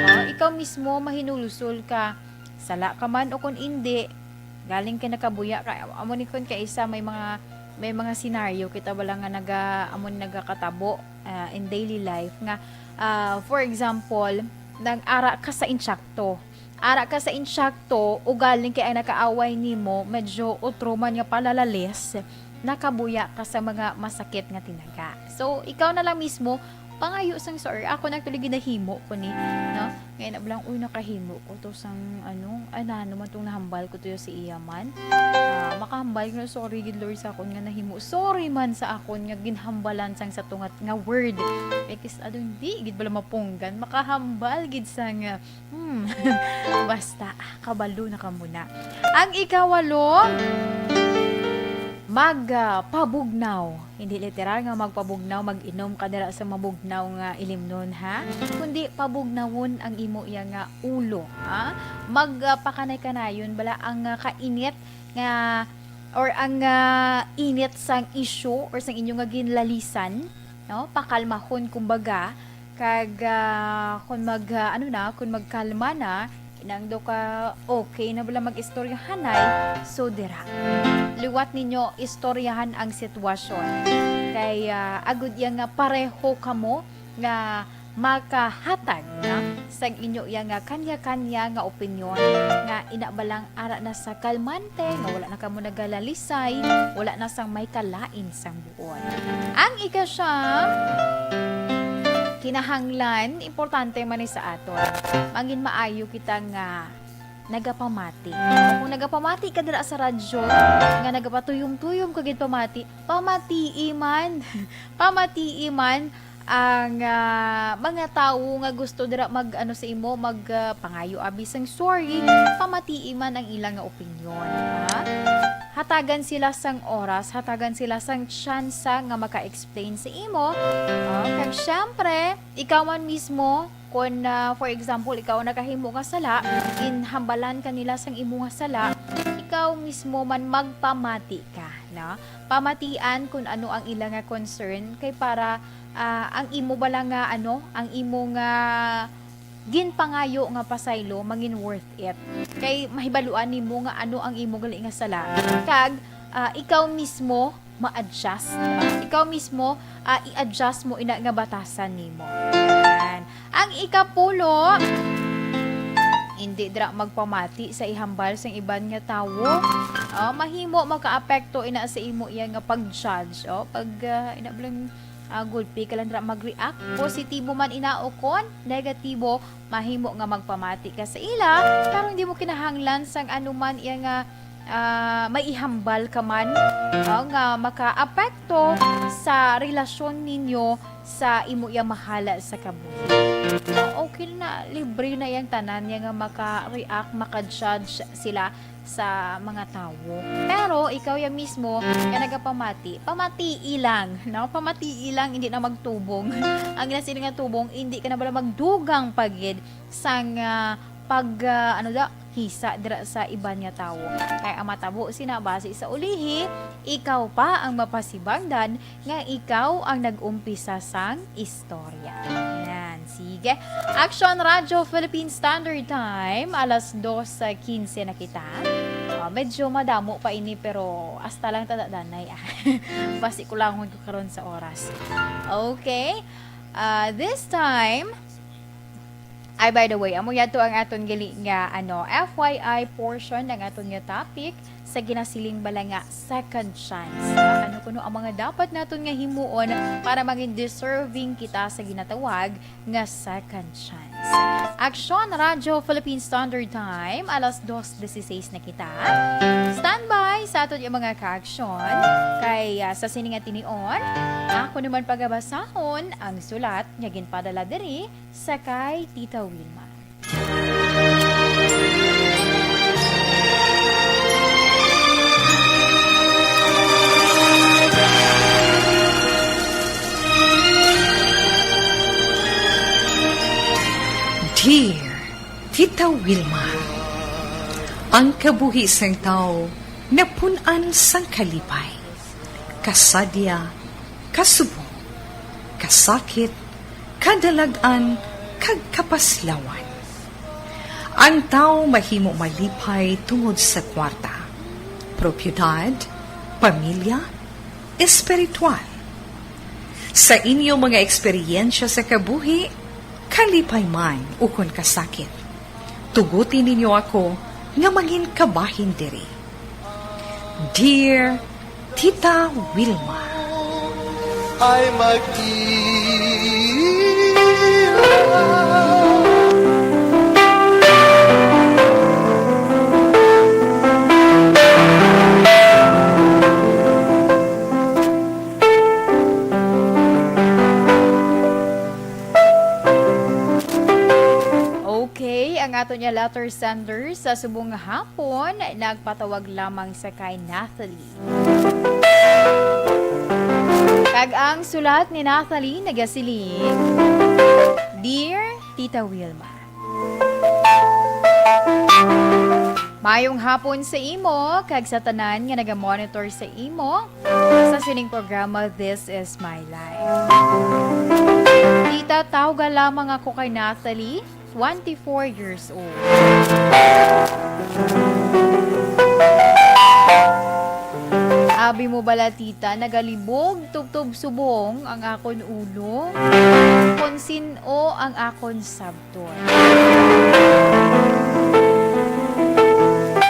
Ah, ikaw mismo mahinulsol ka. Sala ka man o kun indi, galing kay nakabuya ka. Amo ni kun kay isa may mga, may mga senaryo kita bala nga naga, amo ni nagakatabo, ah, in daily life nga, ah, for example, nag-ara ka sa insakto. Ara ka sa insakto, ugaling kay ang nakaaway nimo medyo utro man nga palalalis, nakabuya ka sa mga masakit nga tinaga. So, ikaw na lang mismo, pangayo sang sorry. Ako na actually ginahimo ko ni, no? Ngayon na lang, uy, nakahimo ko to sang, ano, ay, na naman tong nahambal ko to sa iya man. Ah, makahambal ko, sorry gid, Lord, sa akon nga nahimo. Sorry man sa akon nga ginhambalan sang sa tungat nga word. Because, ano, hindi gid bala mapunggan. Makahambal gid sang, ah, hmm, basta, kabalo na ka muna. Ang ikawalo, mag, ah, pabugnaw. Hindi literal nga magpabugnaw, mag-inom ka dira sa mabugnaw nga ilimnon, ha? Kundi pabugnawon ang imo iya nga ulo, ha? Mag, ah, pakanay-kanayon bala ang, ah, kainit nga or ang, ah, init sang issue or sang inyo nga ginlalisan, no? Pakalmahon, kumbaga, kag, ah, kung mag, ah, ano na, kung magkalma na, inang do ka, okay na bala mag-istoryahanay, so dira. Liwat ninyo istoryahan ang sitwasyon. Kay, ah, agud iya nga pareho kamo nga makahatag, no, sang inyo iya nga kanya-kanya nga opinyon nga ina ba lang ara na sa kalmante, nga wala na kamo nagalalisay, wala na sang may kalain sang buot. Ang ikasiyam, kinahanglan, importante man ni sa aton, mangin maayo kita nga nagapamati. Kung nagapamati ka dira sa radyo, nga nagapatuyom-tuyom ka gid pamati, pamatii man. Pamatii man ang, ah, mga tawo nga gusto dira mag, ano, sa imo, mag, ah, pangayo abi sang sorry, pamatii man ang ila nga opinyon, ha? Hatagan sila sang oras, hatagan sila sang tsansa nga maka-explain sa imo. Ah, kag syempre, ikaw man mismo, kon, ah, for example, ikaw ang nakahimo nga sala, ginhambalan ka nila sang imo nga sala, ikaw mismo man magpamati ka, no? Pamatian kung ano ang ila nga concern, kay para, ah, ang imo bala nga, ano, ang imo nga ginpangayo nga pasaylo mangin worth it. Kay mahibaluan nimo nga ano ang imo gali nga sala, kag, ah, ikaw mismo ma-adjust. Ikaw mismo, ah, i-adjust mo ina nga batasan nimo. Yan. Ang ikapulo, hindi dira magpamati sa ihambal sang iban nga tawo. Oh, mahimo makaapekto ina sa imo iya nga pag-judge. Oh, pag, ah, ina bala, ah, gulpi ka lang dira mag-react. Positibo man ina o kon negatibo, mahimo nga magpamati ka sa ila, pero hindi mo kinahanglan sang anuman iya nga, ah, may ihambal ka man, oh, nga makaapekto sa relasyon ninyo sa imo iya mahala sa kabuhi. Okay na, libre na yang tanan niya nga maka-react, maka-judge sila sa mga tawo. Pero ikaw ya mismo nga nagapamati, pamatii lang, no? Pamatii lang, hindi na magtubong. Ang ginasiling nga tubong, hindi ka na bala magdugang pa gid sang, ah, pag, ah, ano da, hisa dira sa iban nga tawo. Kay ang matabo sina, basi sa ulihi, ikaw pa ang mapasibangdan nga ikaw ang nag-umpisa sang istorya. Yan, sige. Action Radyo Philippine Standard Time, alas dos quince na kita. Oh, medyo madamo pa ini, pero hasta lang ta danay, ah. Basi kulangon ko karon sa oras. Okay. Ah, this time, ay, by the way, amo yadto ang aton gali nga, ano, F Y I portion ng aton nga topic sa ginasiling bala nga second chance. Ano kuno ang mga dapat naton nga himuon para maging deserving kita sa ginatawag nga second chance? Action Radyo Philippine Standard Time, alas dos dieciséis na kita. Standby sa aton nga mga kaaksyon. Kay, ah, sa sini nga tinion, ako naman pagabasahon ang sulat nga ginpadala diri sa kay Tita Wilma. Dear Tita Wilma, ang kabuhi sang tawo napun-an sang kalipay, kasadya, kasubong, kasakit, kadalag-an, kag kapaslawan. Ang tawo mahimo malipay tungod sa kwarta, propiedad, pamilya, espiritual. Sa inyo mga eksperyensya sa kabuhi, kalipay man ukon kasakit, tuguti ninyo ako nga mangin kabahin diri. Dear Tita Wilma. Ay mag-ila. Okay, ang aton nga letter sender sa subong nga hapon, nagpatawag lamang sa kay Natalie. Kag ang sulat ni Natalie nagasiling, Dear Tita Wilma, mayong hapon sa imo kag sa tanan nga nagamonitor sa imo sa sining programa, This Is My Life. Tita, tawga lamang ako kay Natalie, twenty-four years old. Abi mo bala, tita, nagalibog tubtob subong ang akon ulo, kon sin-o ang akon sabton.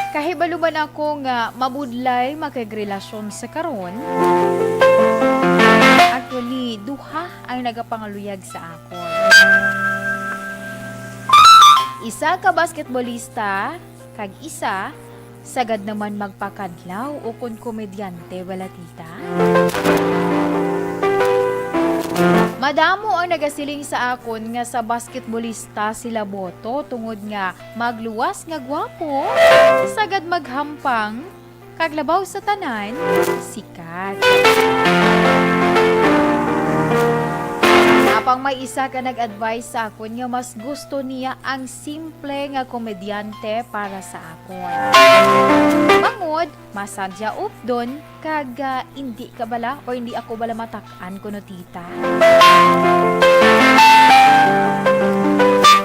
Kahibalo man ako nga mabudlay makigrelasyon sa karon. Actually, duha ang nagapangaluyag sa akon. Isa ka basketbolista, kag isa, sagad naman magpakadlaw ukon komedyante, wala, tita? Madamo ang nagasiling sa akon nga sa basketbolista sila boto tungod nga magluwas nga gwapo, sagad maghampang, kag labaw sa tanan, sikat. Apang may isa ka nag-advise sa akon nga mas gusto niya ang simple nga komedyante para sa akon. Bangod, masadya updon, kag, ah, indi ka bala o indi ako bala matak-an kuno, tita?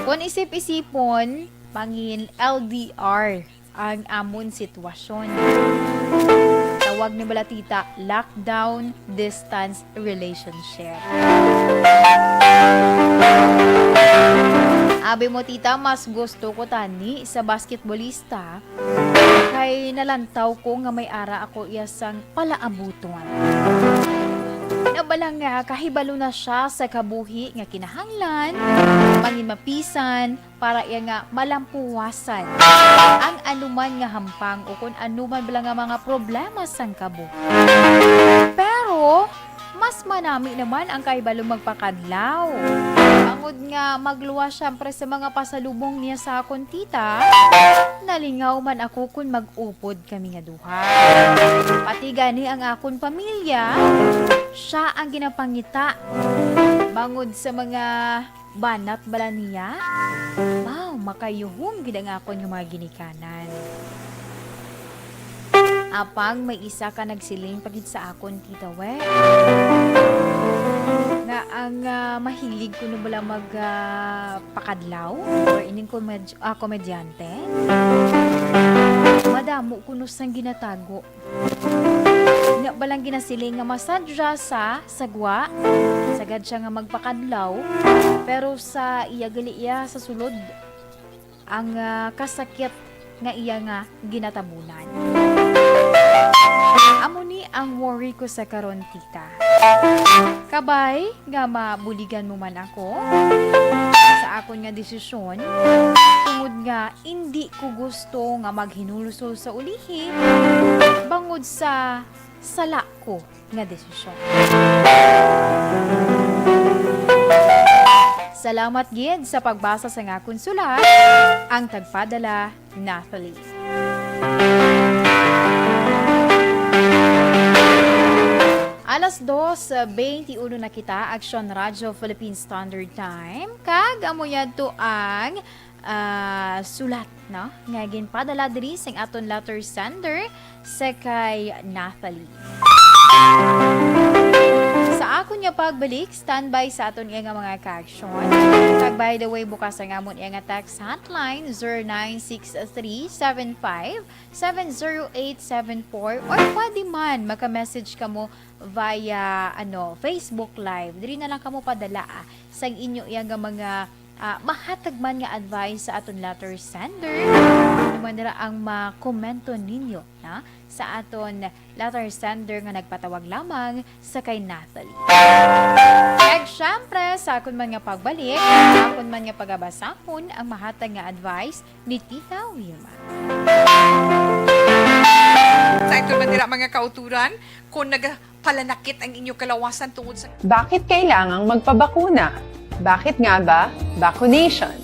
Kon Isip-isipon, mangin L D R ang amon sitwasyon. Tawag ni bala, tita, lockdown distance relationship. Abi mo, tita, mas gusto ko tani sa basketballista kay nalantaw ko nga may ara ako iya sang palaabuton. Nga bala nga kahibalo na siya sa kabuhi nga kinahanglan, mangin mapisan, para iya nga malampuwasan ang anuman nga hampang o kon anuman bala nga mga problema sang kabuhi. Pero mas manami naman ang kahibalo magpakadlaw. Bangod nga magluwas siyempre sa mga pasalubong niya sa akon, tita, nalingaw man ako kon mag-upod kami nga duha. Pati gani ang akon pamilya, siya ang ginapangita bangod sa mga banat bala niya. Wow, makayuhom gid ang akon nga mga ginikanan. Apang may isa ka nagsiling pa gid sa akon, tita, we, nga ang, ah, mahilig kuno bala mag, ah, pakadlaw or ining komed-, ah, komedyante, madamo kuno sang ginatago. Nya balang ginasiling nga masadya sa sagwa, sagad siya nga magpakadlaw, pero sa iya gali iya sa sulod ang, ah, kasakit nga iya nga ginatabunan. Amo ni ang worry ko sa karon, tita. Kabay nga mabuligan mo man ako sa akon nga desisyon, tungod nga indi ko gusto nga maghinulsol sa ulihi bangod sa sala ko nga desisyon. Salamat gid sa pagbasa sa akon sulat, ang tagpadala, Nathalie. Alas dos bente uno na kita, Aksyon Radyo Philippine Standard Time, kag amo yadto ang, ah, sulat, no, nga ginpadala diri sang aton letter sender sa kay Nathalie. Sa akon nga pagbalik, standby sa aton iya nga mga kaaksyon. Kag by the way, bukas ang amon iya nga text hotline, zero nine six three seven five seven zero eight seven four, or pwede man maka-message kamo via, ano, Facebook Live. Diri na lang kamo padala, ah, sang inyo iya nga mga, ah, mahatag man nga advice sa aton letter sender. Ano man dira ang makomento ninyo, na, sa aton letter sender nga nagpatawag lamang sa kay Nathalie. Kag syempre, sa akon man nga pagbalik, akon man nga pagabasahon ang mahatag nga advice ni Tita Wilma. Sa ito man dira, mga kauturan, kung nagapalanakit ang inyo kalawasan tungod sa Bakit kailangang magpabakuna? Bakit nga ba vaccination?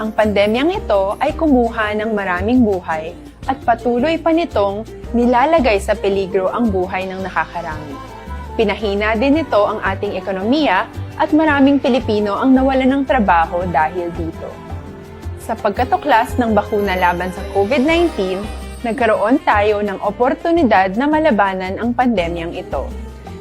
Ang pandemyang ito ay kumuha ng maraming buhay at patuloy pa nitong nilalagay sa peligro ang buhay ng nakakarami. Pinahina din nito ang ating ekonomiya at maraming Pilipino ang nawalan ng trabaho dahil dito. Sa pagkatuklas ng bakuna laban sa COVID nineteen, nagkaroon tayo ng oportunidad na malabanan ang pandemyang ito.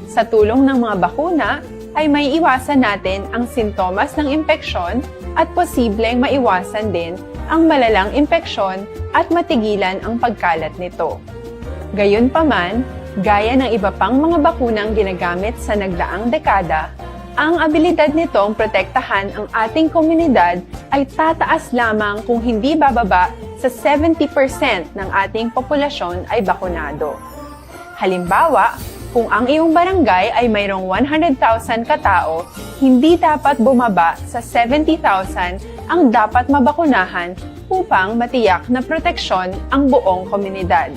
Sa tulong ng mga bakuna, ay maiiwasan natin ang sintomas ng impeksyon at posibleng maiwasan din ang malalang impeksyon at matigilan ang pagkalat nito. Gayunpaman, gaya ng iba pang mga bakunang ginagamit sa nagdaang dekada, ang abilidad nitong protektahan ang ating komunidad ay tataas lamang kung hindi bababa sa seventy percent ng ating populasyon ay bakunado. Halimbawa, kung ang iyong barangay ay mayroong one hundred thousand katao, hindi dapat bumaba sa seventy thousand ang dapat mabakunahan upang matiyak na proteksyon ang buong komunidad.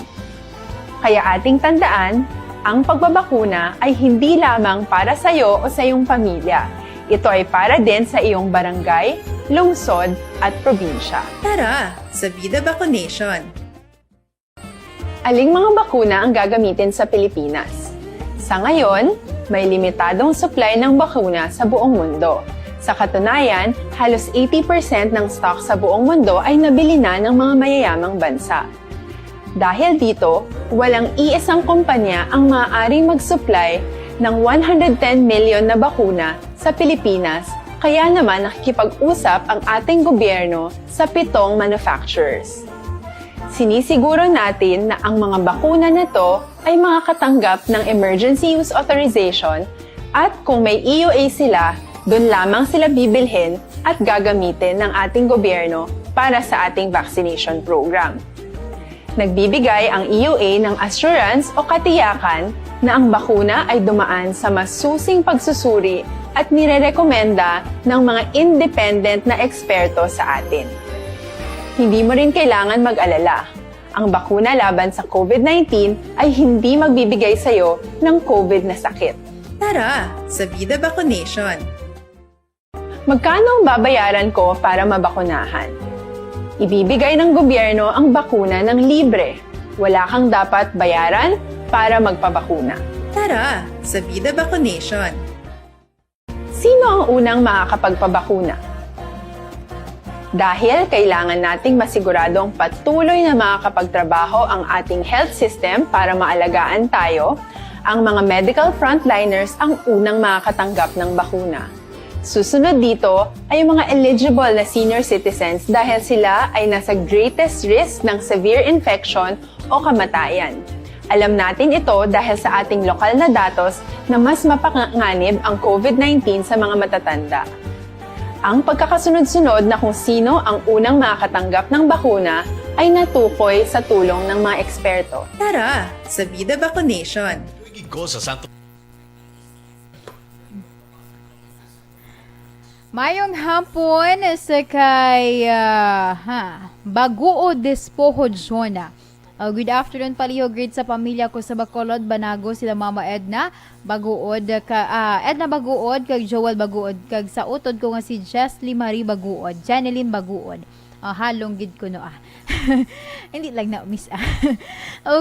Kaya ating tandaan, ang pagbabakuna ay hindi lamang para sa iyo o sa iyong pamilya. Ito ay para din sa iyong barangay, lungsod, at probinsya. Tara sa Vida Vaccination! Aling mga bakuna ang gagamitin sa Pilipinas? Sa ngayon, may limitadong supply ng bakuna sa buong mundo. Sa katunayan, halos eighty percent ng stock sa buong mundo ay nabili na ng mga mayayamang bansa. Dahil dito, walang iisang kumpanya ang maaaring mag-supply ng one hundred ten million na bakuna sa Pilipinas Kaya naman nakikipag-usap ang ating gobyerno sa pitong manufacturers. Sinisiguro natin na ang mga bakuna na to ay makakatanggap ng emergency use authorization at kung may E U A sila, doon lamang sila bibilhin at gagamitin ng ating gobyerno para sa ating vaccination program. Nagbibigay ang E U A ng assurance o katiyakan na ang bakuna ay dumaan sa masusing pagsusuri at nirerekomenda ng mga independent na eksperto sa atin. Hindi mo rin kailangan mag-alala. Ang bakuna laban sa COVID nineteen ay hindi magbibigay sa iyo ng COVID na sakit. Tara, sa Bida Vaccination! Magkano ang babayaran ko para mabakunahan? Ibibigay ng gobyerno ang bakuna ng libre. Wala kang dapat bayaran para magpabakuna. Tara, sa Bida Vaccination! Sino ang unang makakapagpabakuna? Dahil kailangan nating masiguradong patuloy na makakapagtrabaho ang ating health system para maalagaan tayo, ang mga medical frontliners ang unang makakatanggap ng bakuna. Susunod dito ay ang mga eligible na senior citizens dahil sila ay nasa greatest risk ng severe infection o kamatayan. Alam natin ito dahil sa ating lokal na datos na mas mapanganib ang COVID nineteen sa mga matatanda. Ang pagkakasunod-sunod na kung sino ang unang makakatanggap ng bakuna ay natukoy sa tulong ng mga eksperto. Tara, sa Bida Vaccination! Gid ko sa Santo. Mayong hapon sa kay, ah, ha, Baguo Despojo Jonah. Oh, good afternoon, palihog. Greet sa pamilya ko sa Bacolod, Banago, sila Mama Edna Baguod, ka, ah, Edna Baguod, kag Joel Baguod, kag sa utod ko nga si Jesly Marie Baguod, Jeneline Baguod. Ah, halong gid kuno, ah. Hindi lang na, miss, ah.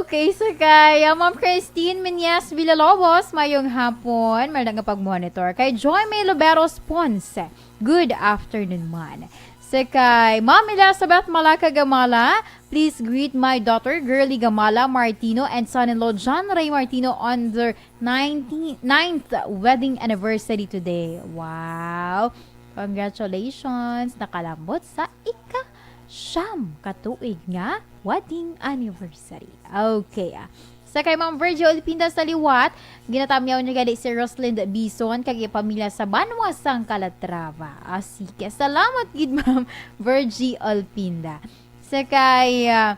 Okay, so kay, ah, Ma'am Christine Menyes Villalobos, mayong hapon, may nga pag-monitor. Kay Joy May Luberos Ponce, good afternoon, man. Sa kay Ma'am Elizabeth Malaka Gamala, please greet my daughter, Girly Gamala Martino, and son-in-law, John Ray Martino, on their nineteenth, ninth wedding anniversary today. Wow! Congratulations! Nakalambot sa ika-siyam ka tuig nga wedding anniversary. Okay, ah. Sa kay Ma'am Virgie Olpinda sa liwat, ginatamyaw niya gani si Rosalind Bison kag iya pamilya sa banwa sang Calatrava. Ah, sige. Salamat gid, Ma'am Virgie Olpinda. Sa kay, ah,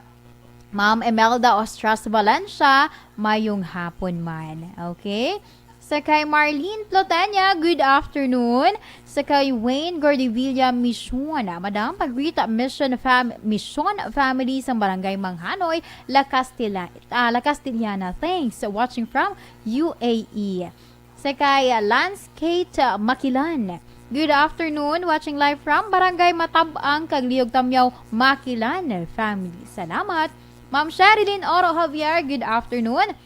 Ma'am Imelda Ostras Valencia, mayong hapon man. Okay? Sa kay Marlene Plotania, good afternoon. Sa kay Wayne Gordivilla Mission, ah, Madam, pag-greet, ah, Mission fam-, Mission family sa Barangay Manghanoy, La Castilla-, ah, La Castellana. Thanks. Watching from U A E. Sa kay, ah, Lance Kate, ah, Makilan. Good afternoon. Watching live from Barangay Matab-ang kag Liog Tamyaw, Makilan family. Salamat. Ma'am Sherilyn Oro Javier, good afternoon.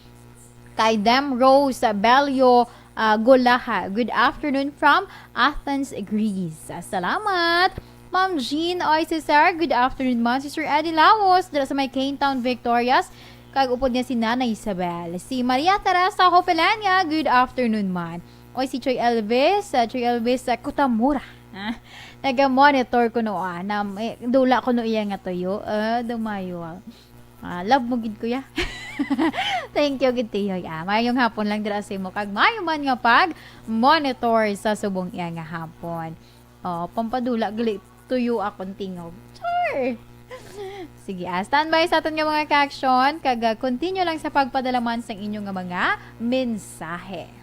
Kay Dem Rose Bello, ah, Golaha, good afternoon from Athens, Greece. Ah, salamat. Ma'am Jean Oy Cesar, good afternoon, ma'am. Si Sir Eddie Laos, dira sa may Cane Town, Victorias. Kag upod niya si Nanay Isabel. Si Maria Teresa Hopelania, good afternoon, man. Oy, si Choy Elvis, ah, Choy Elvis, ah, Kutamura. Ah, naga-monitor ko no, ah, na, eh, dula ko no iya nga tuyo. Ah, dumayo. Ah, love mo gid, kuya. Thank you gid, Tiyoy. Ah, mayong hapon lang dira sa imo kag mayo man nga pag-monitor sa subong iya nga hapon. Oh, pampadula gali tuyo akong tingog. Char! Sige, ah, standby sa aton nga mga ka-action kag, ah, continue lang sa pagpadala man sang inyo nga mga mensahe.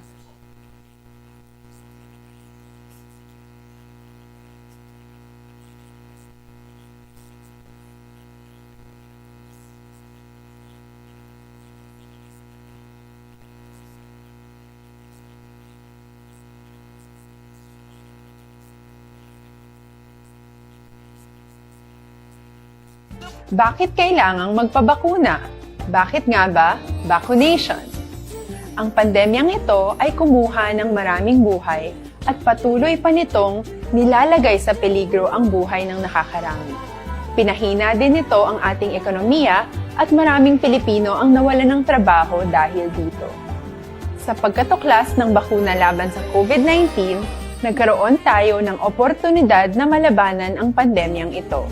Bakit kailangang magpabakuna? Bakit nga ba vaccination? Ang pandemyang ito ay kumuha ng maraming buhay at patuloy pa nitong nilalagay sa peligro ang buhay ng nakakarami. Pinahina din nito ang ating ekonomiya at maraming Pilipino ang nawalan ng trabaho dahil dito. Sa pagkatuklas ng bakuna laban sa COVID nineteen, Nagkaroon tayo ng oportunidad na malabanan ang pandemyang ito.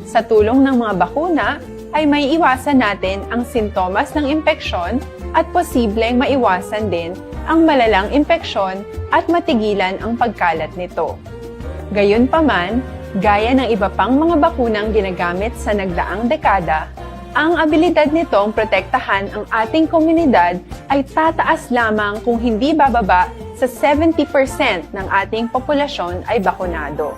Sa tulong ng mga bakuna, ay may iwasan natin ang sintomas ng impeksyon at posibleng maiwasan din ang malalang impeksyon at matigilan ang pagkalat nito. Gayunpaman, gaya ng iba pang mga bakunang ginagamit sa nagdaang dekada, ang abilidad nitong protektahan ang ating komunidad ay tataas lamang kung hindi bababa sa seventy percent ng ating populasyon ay bakunado.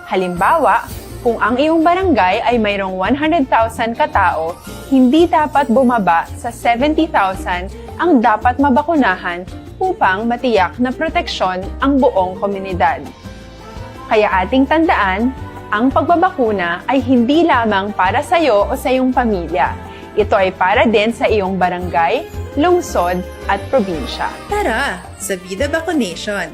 Halimbawa, kung ang iyong barangay ay mayroong one hundred thousand ka tawo, hindi dapat bumaba sa seventy thousand ang dapat mabakunahan upang matiyak na proteksyon ang buong komunidad. Kaya ating tandaan, ang pagbabakuna ay hindi lamang para sa iyo o sa iyong pamilya. Ito ay para din sa iyong barangay, lungsod, at probinsya. Tara, sa Vida Vaccination!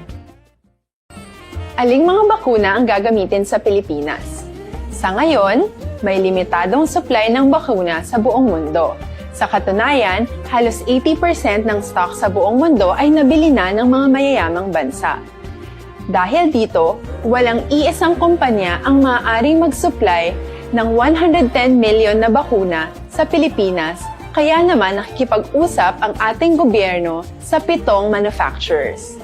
Aling mga bakuna ang gagamitin sa Pilipinas? Sa ngayon, may limitadong supply ng bakuna sa buong mundo. Sa katunayan, halos eighty percent ng stock sa buong mundo ay nabili na ng mga mayayamang bansa. Dahil dito, walang iisang kumpanya ang maaaring mag-supply ng one hundred ten million na bakuna sa Pilipinas, kaya naman nakikipag-usap ang ating gobyerno sa pitong manufacturers.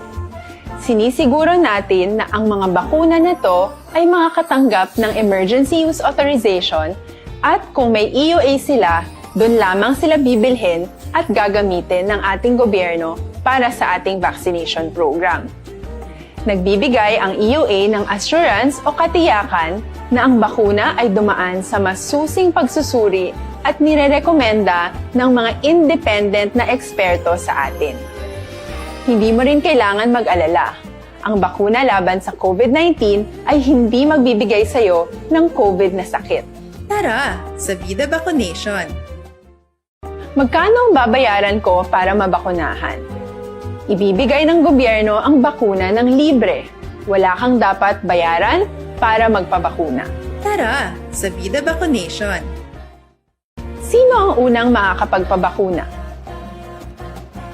Sinisiguro natin na ang mga bakuna na to ay makakatanggap ng emergency use authorization at kung may E U A sila, doon lamang sila bibilhin at gagamitin ng ating gobyerno para sa ating vaccination program. Nagbibigay ang E U A ng assurance o katiyakan na ang bakuna ay dumaan sa masusing pagsusuri at nirerekomenda ng mga independent na eksperto sa atin. Hindi mo rin kailangan mag-alala. Ang bakuna laban sa COVID nineteen ay hindi magbibigay sa iyo ng COVID na sakit. Tara, sa Vida Vaccination! Magkano ang babayaran ko para mabakunahan? Ibibigay ng gobyerno ang bakuna ng libre. Wala kang dapat bayaran para magpabakuna. Tara, sa Vida Vaccination! Sino ang unang makakapagpabakuna?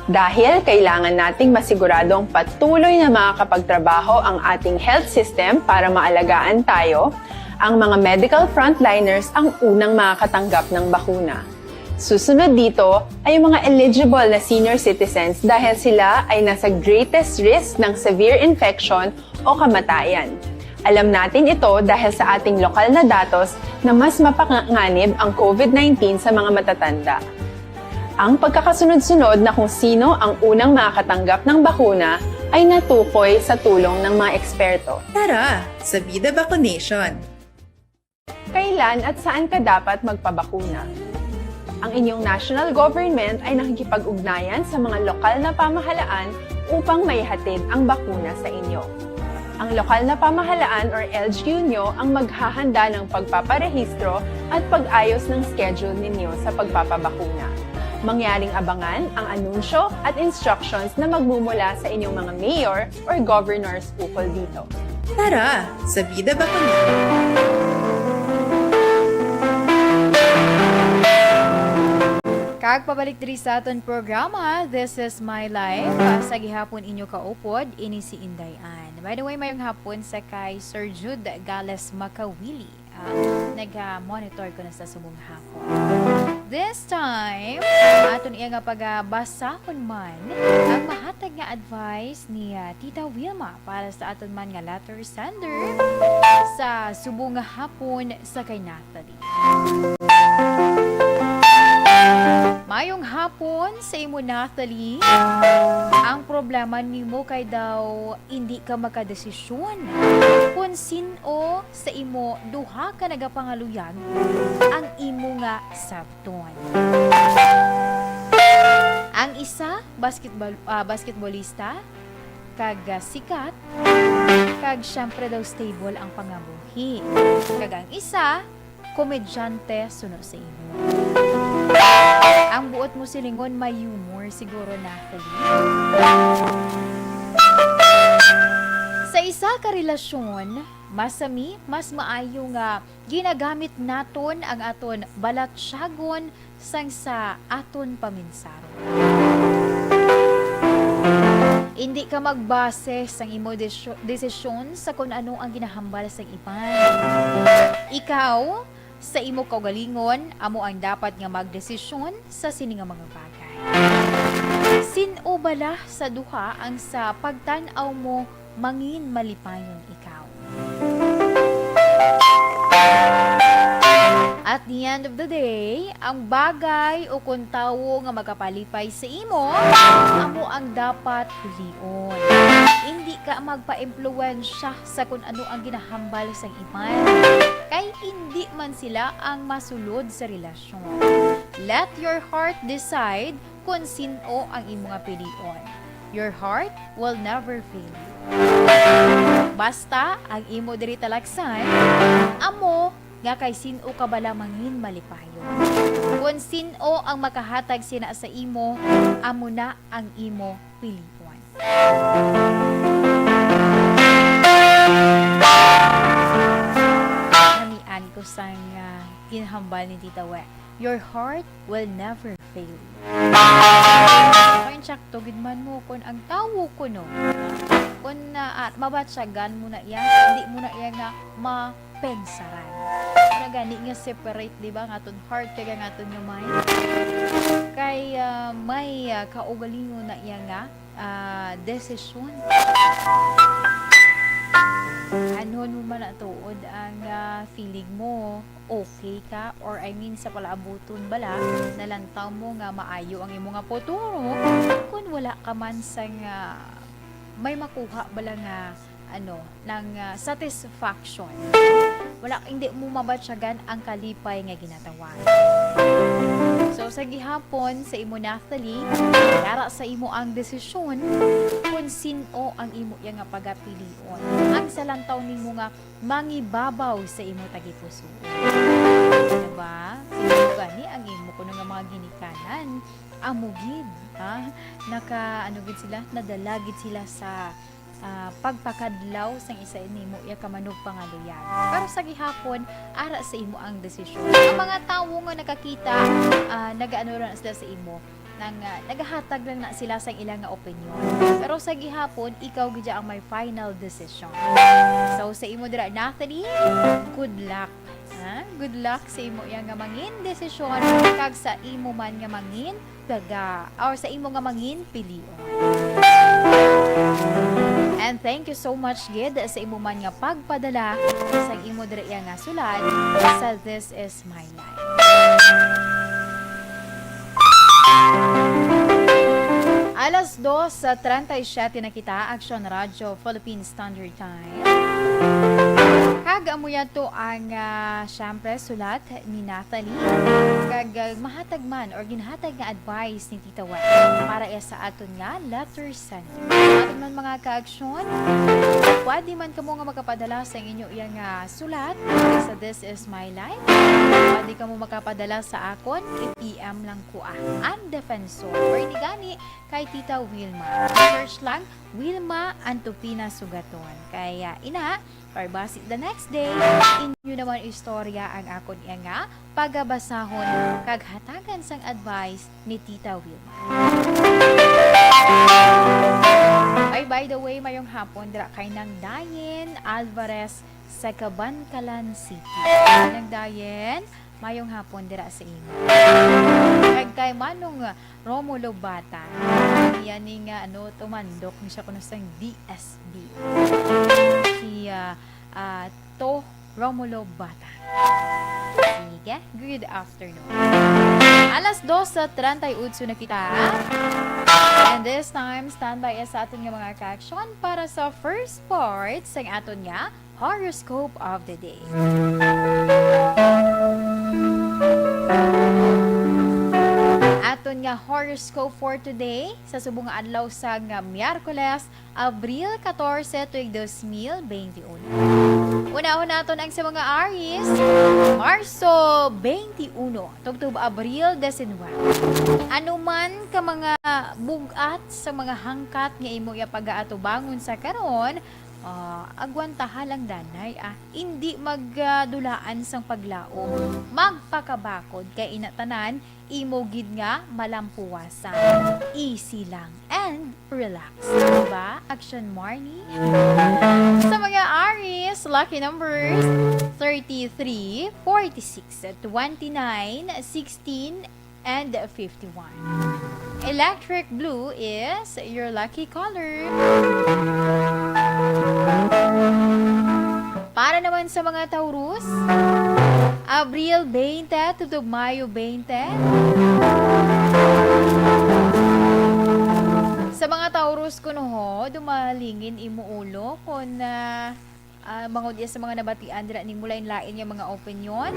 Dahil kailangan nating masiguradong patuloy na makakapagtrabaho ang ating health system para maalagaan tayo, ang mga medical frontliners ang unang makakatanggap ng bakuna. Susunod dito ay ang mga eligible na senior citizens dahil sila ay nasa greatest risk ng severe infection o kamatayan. Alam natin ito dahil sa ating lokal na datos na mas mapanganib ang COVID nineteen sa mga matatanda. Ang pagkakasunod-sunod na kung sino ang unang makakatanggap ng bakuna ay natukoy sa tulong ng mga eksperto. Tara, sa Vida Vaccination! Kailan at saan ka dapat magpabakuna? Ang inyong national government ay nakikipag-ugnayan sa mga lokal na pamahalaan upang maihatid ang bakuna sa inyo. Ang lokal na pamahalaan or L G U nyo ang maghahanda ng pagpaparehistro at pag-ayos ng schedule ninyo sa pagpapabakuna. Mangyaring abangan ang anunsyo at instructions na magmumula sa inyong mga mayor or governors ukol dito. Tara, sa Vida Vaccination! Kag pabalik diri sa aton programa, This Is My Life. Ah, sa gihapon inyo kaupod, ini si Inday Ann. By the way, mayong hapon sa kay Sir Jude Gales Makawili. Ah, naga-monitor ko na sa subong hapon. This time, aton iya nga pagabasahon man ang mahatag nga advice ni, ah, Tita Wilma para sa aton man nga letter sender sa subong nga hapon sa kay Natalie. Mayong hapon sa imo, Natalie. Ang problema nimo kay daw indi ka makadesisyon kon sin-o sa imo duha ka nagapangaluyag ang imo nga sabton. Ang isa, basketball, ah, basketballista, kag, ah, sikat, kag siyempre daw stable ang pangabuhi. Kag ang isa, komedyante suno sa imo. Ang buot mo silingon may humor siguro, Natalie. Sa isa ka relasyon, masami, mas maayo nga ginagamit naton ang aton balatyagon sang sa aton paminsaron. Indi ka magbase sang imo desyo-, desisyon sa kon ano ang ginahambal sang iban. Ikaw, sa imo kaugalingon, amo ang dapat nga magdesisyon sa sini nga mga bagay. Sin-o bala sa duha ang sa pagtan-aw mo mangin malipayon ikaw? At the end of the day, ang bagay o kon tawo nga makapalipay sa imo, amo ang dapat pilion. Indi ka magpaimpluwensya sa kon ano ang ginahambal sang iban, kay indi man sila ang masulod sa relasyon. Let your heart decide kon sin-o ang imo nga pilion. Your heart will never fail you. Basta ang imo diri talaksan, amo nga kay sin-o ka bala mangin malipayon. Kon sin-o ang makahatag sina sa imo, amo na ang imo pilion. Namian ko sang, ah, ginhambal ni Tita We. Your heart will never fail you. Kung sakto gid man mo, kung ang tawo ko, no, kung na, ah, mabatyagan mo na iya, hindi mo na iya nga mapensaran. Ano gani nga separate, di ba, nga aton heart kag ang aton nga mind? Kay, ah, may, ah, kaugalingon na iya nga, ah, desisyon. Anhon mo man na tuod ang, ah, feeling mo, okay ka, or I mean, sa palaabuton bala, nalantaw mo nga maayo ang imo nga futuro, kung wala ka man sang, ah, may makuha bala nga, ano, ng, ah, satisfaction. Wala, hindi mo mabatyagan ang kalipay nga ginatawag. So, sa gihapon, sa imo, Natalie, yara sa imo ang desisyon kung sin-o ang imo iya nga pagapilion. Ang sa lantaw nimo nga mangibabaw sa imo tagipusoon. Diba? Sino gani ang imo kuno nga mga ginikanan? Amo gid, ha? Naka, ano gid sila? Nadala gid sila sa, ah, pagpakadlaw sang isa nimo iya ka manugpangaluyag. Pero sa gihapon, ara sa imo ang desisyon. Ang mga tawo nga nakakita, ah, nagaano ra na sila sa imo, nang, ah, nagahatag lang na sila sang ila nga opinyon. Pero sa gihapon, ikaw gid ang may final decision. So, sa imo dira, Natalie, good luck. Ha? Good luck sa imo iya nga mangin desisyon kag sa imo man nga mangin taga, or sa imo nga mangin pilion. And thank you so much gid sa imo man nga pagpadala sa imo dira iya nga sulat sa This Is My Life. Alas dos sa treinta y siete na kita, Action Radio Philippine Standard Time. Kag amo yan to ang, ah, syempre, sulat ni Natalie. Kag, ah, mahatag man or ginhatag nga advice ni Tita Wen para iya sa aton nga letter sender. Aton man mga ka-aksyon, pwede man kamo nga makapadala sa inyo iya nga sulat sa This Is My Life. Pwede kamo makapadala sa akon, i-P M lang ko, ah, Ang Defensor. Or ini gani kay Tita Wilma. Search lang Wilma Antupina Sugaton. Kaya ina, or basi the next day, inyo naman istorya ang akon iya nga pagabasahon kag hatagan sang advice ni Tita Wilma. Ay, by the way, mayong hapon dira kay Nang Dayen Alvarez sa Kabankalan City. Nang Dayen, mayong hapon dira sa imo. Kag kay Manong Romulo Bata. Iya ni nga, ano, tumandok ni siya kuno sang D S B. Si, ah, ah, To Romulo Bata. Sige, good afternoon. Alas dos sa treinta y ocho na kita. And this time, standby sa aton nga mga ka-aksyon para sa first part sa aton nga horoscope of the day. Aton nga horoscope for today, sa subong nga adlaw sang Miyerkules, Abril catorce, tuig dos mil bente uno. Unahon naton ang sa mga Aries, Marso bente uno, tubtob Abril diecinuebe. Ano man ka mga bug-at sa mga hangkat nga imo iya pagaatubangon sa karon, Ah, agwantaha lang, Danay, ah. Indi magdulaan sang paglaom. Magpakabakod kay ina tanan imo gid nga malampuwasan. Easy lang and relax. Diba? Action, Marnie. Sa mga Aries, lucky numbers thirty-three, forty-six, twenty-nine, sixteen, and fifty-one. Electric blue is your lucky color. Para naman sa mga Taurus, Abril twenty tubtob Mayo twenty. Sa mga Taurus kuno ho, dumalingin imo ulo kon, ah, ah, bangod iya sa mga nabatian dira nimo lain-lain nga mga opinion.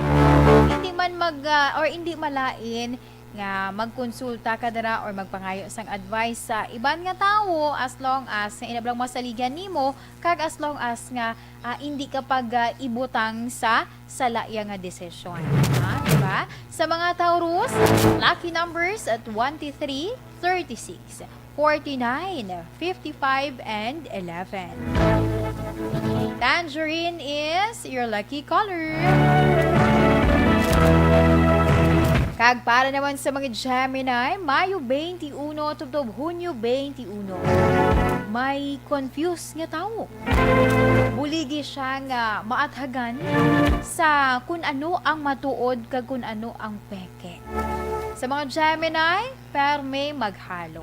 Hindi man mag, ah, or hindi malain nga magkonsulta ka dira or magpangayo sang advice sa iban nga tawo, as long as nga ina bala lang masaligan nimo, kag as long as nga, ah, hindi ka pag, ah, ibutang sa sala iya nga desisyon. Ha? Diba? Sa mga Taurus, lucky numbers at twenty-three, thirty-six, forty-nine, fifty-five, and eleven. Tangerine is your lucky color. Kag para naman sa mga Gemini, Mayo twenty-one tubtob Hunyo twenty-one. May confused nga tawo. Buligi siya nga maathagan sa kun ano ang matuod kag kun ano ang peke. Sa mga Gemini, perme maghalo.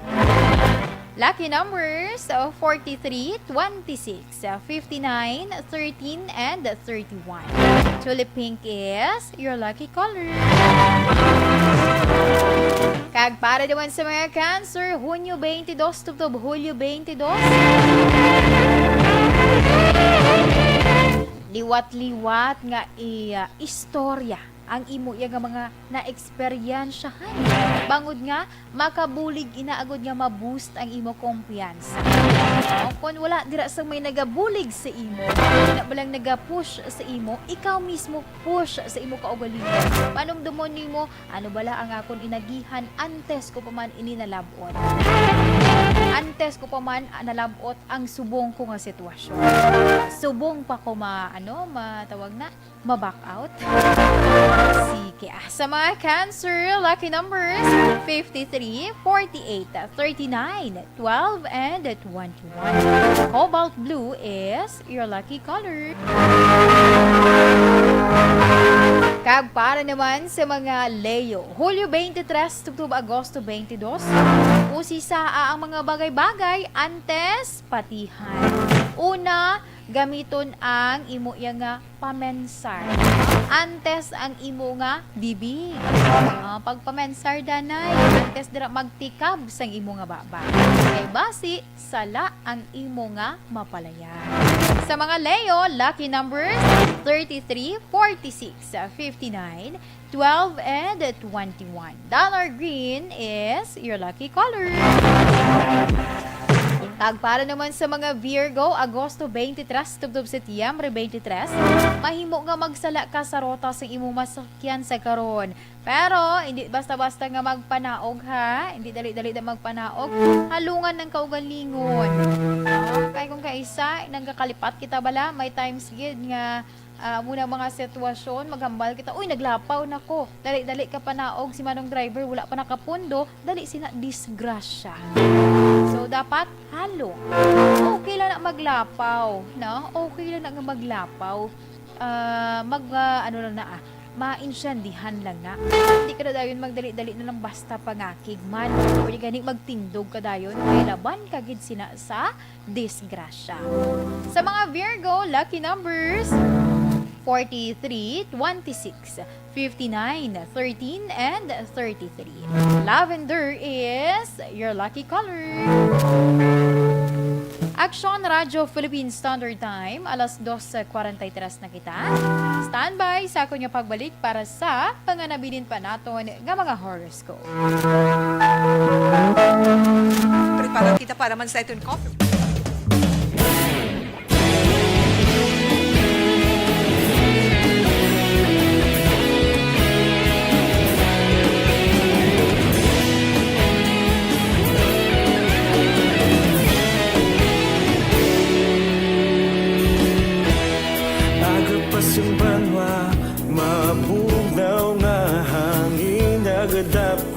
Lucky numbers, uh, forty-three, twenty-six, uh, fifty-nine, thirteen, and thirty-one. Tulip pink is your lucky color. Kag para naman sa mga Cancer, Hunyo twenty-two tubtob Hulyo twenty-two. Liwat-liwat nga i-, ah, istorya ang imo iya nga mga naeksperyensyahan. Bangod nga, makabulig ina agud nga ma-boost ang imo kumpiyansa. O, kon wala dira sa may nagabulig sa imo, na balang naga-push sa imo, ikaw mismo push sa imo kaugalingon. Panumdumon nimo, "Ano bala ang akon inagihan antes ko pa man ini nalab-ot? Antes ko pa man, ah, nalab-ot ang subong ko nga sitwasyon. Subong pa ko ma-, ano, matawag na, ma-back out." Sige, ah. Sa mga Cancer, lucky numbers, fifty-three, forty-eight, thirty-nine, twelve, and twenty-one. Cobalt blue is your lucky color. Kag para naman sa mga Leo, Hulyo twenty-three tubtob Agosto twenty-two, usisaa ang mga bagay-bagay antes patihan. Una, gamiton ang imo iya nga pamensar. Antes ang imo nga bibig. Ah, pagpamensar, danay. Antes dira magtikab sang imo nga baba. Kay basi, sala ang imo nga mapalaya. Sa mga Leo, lucky numbers, thirty-three, forty-six, fifty-nine, twelve, and twenty-one. Dollar green is your lucky color. Kag para naman sa mga Virgo, Agosto twenty-three tubtob Setyembre twenty-three, mahimo nga magsala ka sa rota sa imong masakyan sa karon. Pero hindi basta-basta nga magpanaog, ha. Hindi dali-dali na magpanaog. Halungan ang kaugalingon. No? Kay kung kaisa, nagakalipat kita bala, may times gid nga, ah, muna mga sitwasyon, maghambal kita, "Uy, naglapaw na ko." Dali-dali ka panaog, si manong driver wala pa nakapundo, dali sina disgrasya. So, dapat halong. Okay lang na maglapaw, no? Okay lang na nga maglapaw. Ah, mag, ah, ano lang na, ah, maintindihan lang na. Hindi ka na dayon magdali-dali na lang basta pangakig man. O di gani magtindog ka dayon, kay laban ka gid sina sa disgrasya. Sa mga Virgo, lucky numbers, forty-three, twenty-six, fifty-nine, thirteen, and thirty-three. Lavender is your lucky color. Aksyon Radyo Philippine Standard Time, alas dos cuarenta y tres na kita. Standby sa akon nga pagbalik para sa mga nabilin pa naton nga mga horoscope. Prepara kita para man sa iton coffee.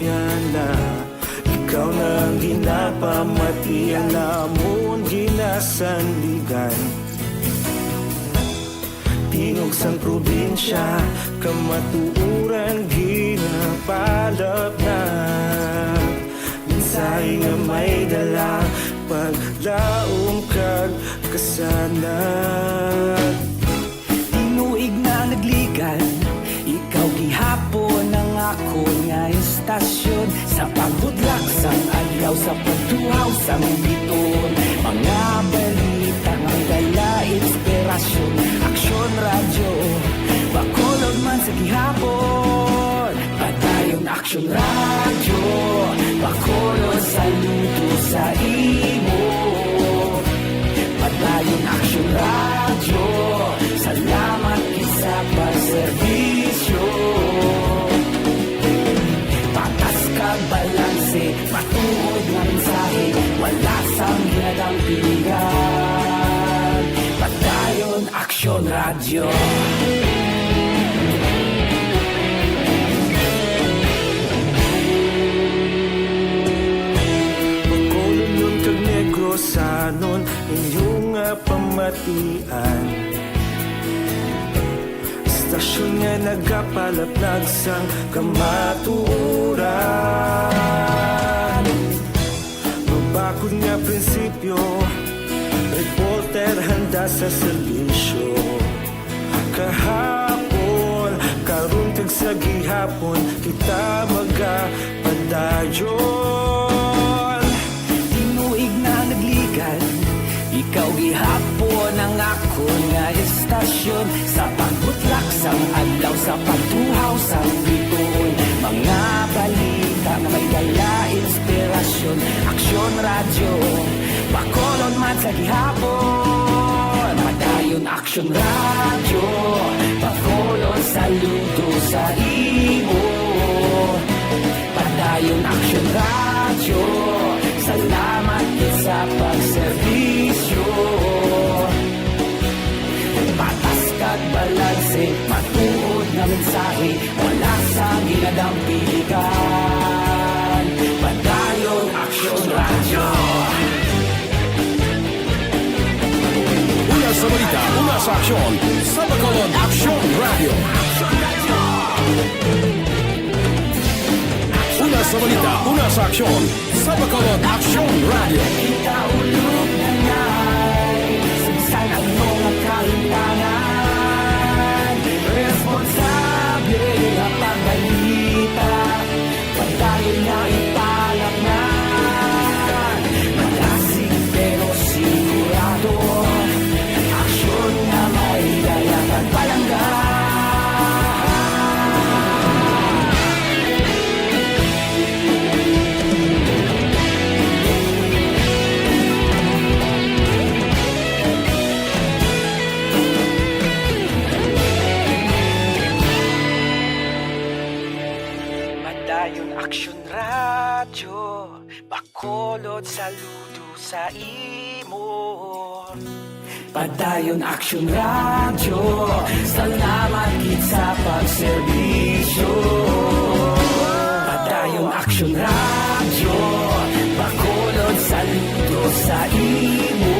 Yana, ikaw na ang ginapamatian namon ginasandigan. Tingog sang probinsya, kamatuoran ginapalapnag. Mensahe nga may dala, paglaom kag kasanag. Tinuig na nagligan, ikaw gihapon ang akon nga istasyon. Sa pagbutlak sang adlaw, sa pagtuhaw sang biton, mga balita nga dala inspirasyon. Aksyon Radyo, Bacolod man sa gihapon. Padayon Aksyon Radyo, Bacolod, saludo sa imo. Padayon Aksyon Radyo, salamat gid sa pagserbisyo. Patas kag balanse, matuod nga mensahe, wala sang ginadampigan. Padayon Aksyon Radyo. Bacolodnon kag Negrosanon, inyo nga pamatian. Istasyon nga nagapalapnag sang kamatuoran. Mabakod nga prinsipyo, reporter handa sa serbisyo. Kahapon, karon kag sa gihapon, kita magapadayon. Tinuig na nagligan, ikaw gihapon ang akon nga istasyon. Sa pagbutlak sang adlaw, sa pagtuhaw sang biton, mga balita nga may dala inspirasyon. Aksyon Radyo, Bacolod man sa gihapon. Padayon Aksyon Radyo, Bacolod, saludo sa imo. Padayon Aksyon Radyo, salamat gid sa pagserbisyo. Patas kag balanse, matuod nga mensahe, wala sang ginadampigan. Padayon Aksyon Radyo. Una sa balita, una sa aksyon, sa Bacolod Aksyon Radyo. Una sa balita, una sa aksyon, sa Bacolod Aksyon Radyo. Kita ulog na ngay, sugsan ang mga kahintangan. Responsable nga pagbalita, padayon nga ipalapngan. Malasig pero sigurado, aksyon nga may dala kag palangga. Padayon Aksyon Radyo, Bacolod, saludo sa imo. Padayon Aksyon Radyo, salamat gid sa pagserbisyo. Padayon Aksyon Radyo, Bacolod, saludo sa imo.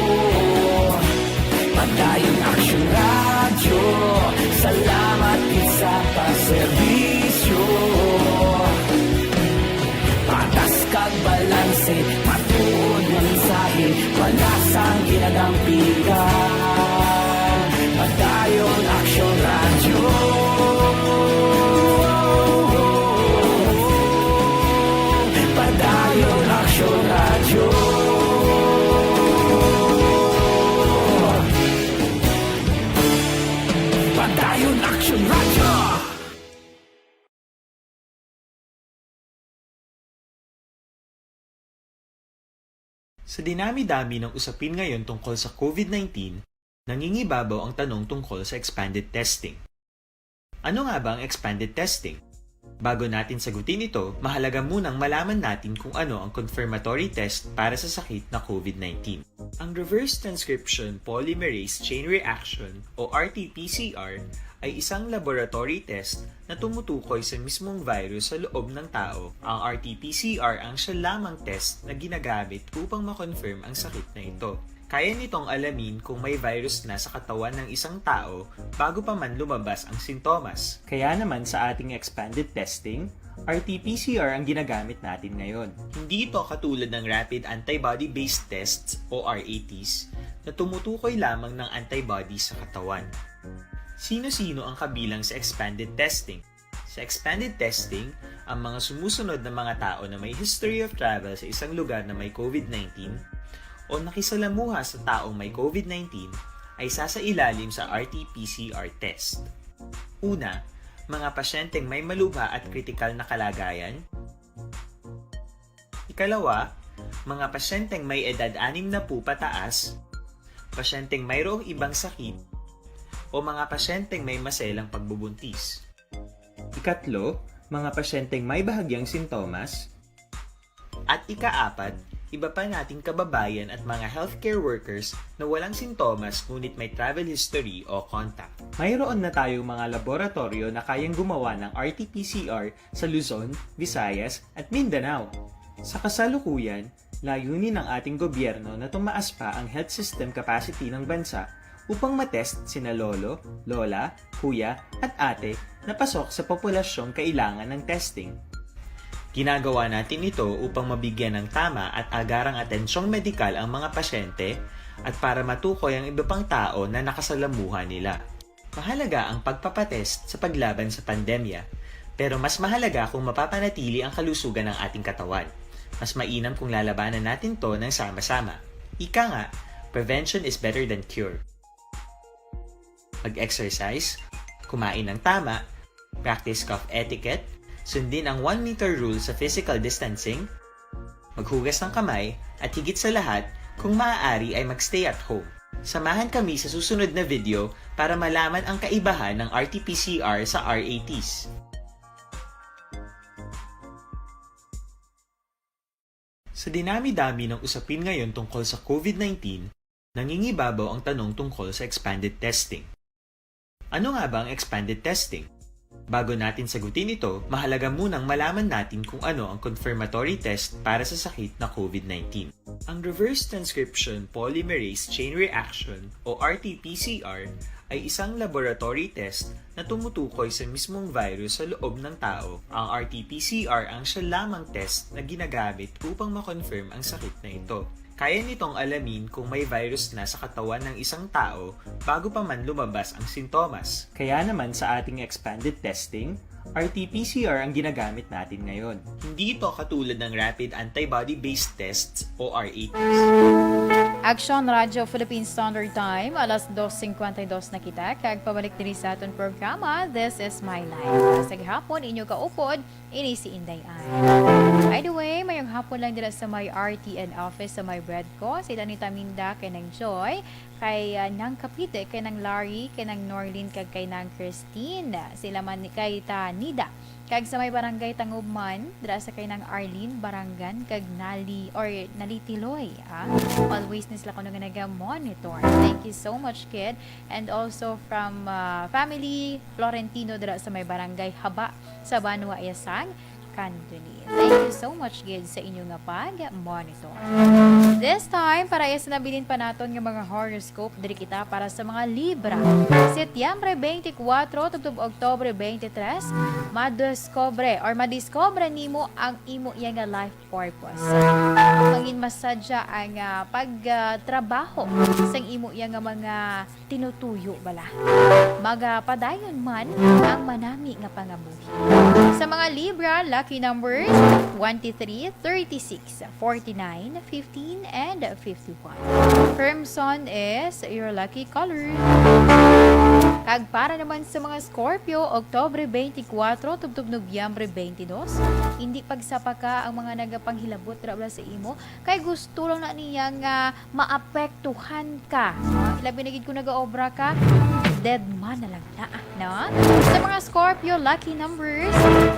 Padayon Aksyon Radyo, salamat gid sa pagserbisyo. Patas kag balanse, matuod nga mensahe, wala sang ginadampigan. Padayon Aksyon Radyo. Padayon Aksyon Radyo. Padayon Aksyon Radyo. Sa dinami-dami ng usapin ngayon tungkol sa COVID nineteen, nangingibabaw ang tanong tungkol sa expanded testing. Ano nga ba ang expanded testing? Bago natin sagutin ito, mahalaga munang malaman natin kung ano ang confirmatory test para sa sakit na COVID nineteen. Ang reverse transcription polymerase chain reaction o R T P C R ay isang laboratory test na tumutukoy sa mismong virus sa loob ng tao. Ang R T P C R ang siya lamang test na ginagamit upang ma-confirm ang sakit na ito. Kaya nitong alamin kung may virus na sa katawan ng isang tao bago pa man lumabas ang sintomas. Kaya naman sa ating expanded testing, R T P C R ang ginagamit natin ngayon. Hindi ito katulad ng rapid antibody-based tests o R A Ts na tumutukoy lamang ng antibody sa katawan. Sino-sino ang kabilang sa expanded testing? Sa expanded testing, ang mga sumusunod na mga tao na may history of travel sa isang lugar na may COVID nineteen o nakisalamuha sa taong may COVID nineteen ay sasailalim sa R T P C R test. Una, mga pasyenteng may malubha at kritikal na kalagayan. Ikalawa, mga pasyenteng may edad anim na po pataas, pasyenteng mayroong ibang sakit, o mga pasyenteng may maselang pagbubuntis. Ikatlo, mga pasyenteng may bahagyang sintomas. At ikaapat, iba pa nating kababayan at mga healthcare workers na walang sintomas ngunit may travel history o contact. Mayroon na tayong mga laboratoryo na kayang gumawa ng R T P C R sa Luzon, Visayas, at Mindanao. Sa kasalukuyan, layunin ng ating gobyerno na tumaas pa ang health system capacity ng bansa upang matest sina lolo, lola, kuya, at ate na pasok sa populasyong kailangan ng testing. Ginagawa natin ito upang mabigyan ng tama at agarang atensyong medikal ang mga pasyente at para matukoy ang iba pang tao na nakasalamuha nila. Mahalaga ang pagpapatest sa paglaban sa pandemya, pero mas mahalaga kung mapapanatili ang kalusugan ng ating katawan. Mas mainam kung lalabanan natin to ng sama-sama. Ika nga, prevention is better than cure. Mag-exercise, kumain ng tama, practice cough etiquette, sundin ang one meter rule sa physical distancing, maghugas ng kamay, at higit sa lahat, kung maaari ay mag-stay at home. Samahan kami sa susunod na video para malaman ang kaibahan ng R T P C R sa R A Ts. Sa dinami-dami ng usapin ngayon tungkol sa COVID nineteen, nangingibabaw ang tanong tungkol sa expanded testing. Ano nga ba ang expanded testing? Bago natin sagutin ito, mahalaga munang malaman natin kung ano ang confirmatory test para sa sakit na COVID nineteen. Ang reverse transcription polymerase chain reaction o R T P C R ay isang laboratory test na tumutukoy sa mismong virus sa loob ng tao. Ang R T P C R ang siya lamang test na ginagamit upang ma-confirm ang sakit na ito. Kaya nitong alamin kung may virus na sa katawan ng isang tao bago pa man lumabas ang sintomas. Kaya naman sa ating expanded testing, R T P C R ang ginagamit natin ngayon. Hindi ito katulad ng rapid antibody-based tests o R A Ts. Aksyon Radyo Philippine Standard Time, alas dos cincuenta y dos na kita, kag pabalik diri sa aton programa, This is My Life. Sa gihapon, inyo kaupod, ini si Inday Ann. By the way, mayong hapon lang dira sa may R T N office sa may Breadco, sila ni Taminda kay Nang Joy, kay, ah, Nang Kapite, kay Nang Larry, kay Nang Norlin, kag kay Nang Christine. Sila man ni, kay Tanida. Kag sa may barangay Tangubman, dira sa kay Nang Arlene, Barangan, kag Nali, or Nalitiloy, ah. Always ni sila kuno nga naga-monitor. Thank you so much, kid. And also from, ah, family Florentino dira sa may barangay Haba sa Banwa Yasang, Cantonese. Thank you so much, gid, sa inyo nga pag-monitor. This time, para sa nabilin pa naton nga mga horoscope, diri kita para sa mga Libra. Setyembre twenty-four tubtob Oktubre twenty-three, madiscover or madiscover nimo ang imo iya nga life purpose. Mangin masadya ang, ah, pagtrabaho sang imo iya nga mga tinutuyo bala. Magapadayon man ang manami nga pangabuhi. Sa mga Libra, lucky numbers twenty-three, thirty-six, forty-nine, fifteen, and fifty-one. Crimson is your lucky color. Kag para naman sa mga Scorpio, Oktubre twenty-four tubtob Nobyembre twenty-two, hindi pagsapaka ang mga nagapanghilabot ra bala sa imo, kay gusto lang na niya nga maapektuhan ka. Ah, labi na gid kung nagaobra ka, dead man na lang na, no? Sa mga Scorpio, lucky numbers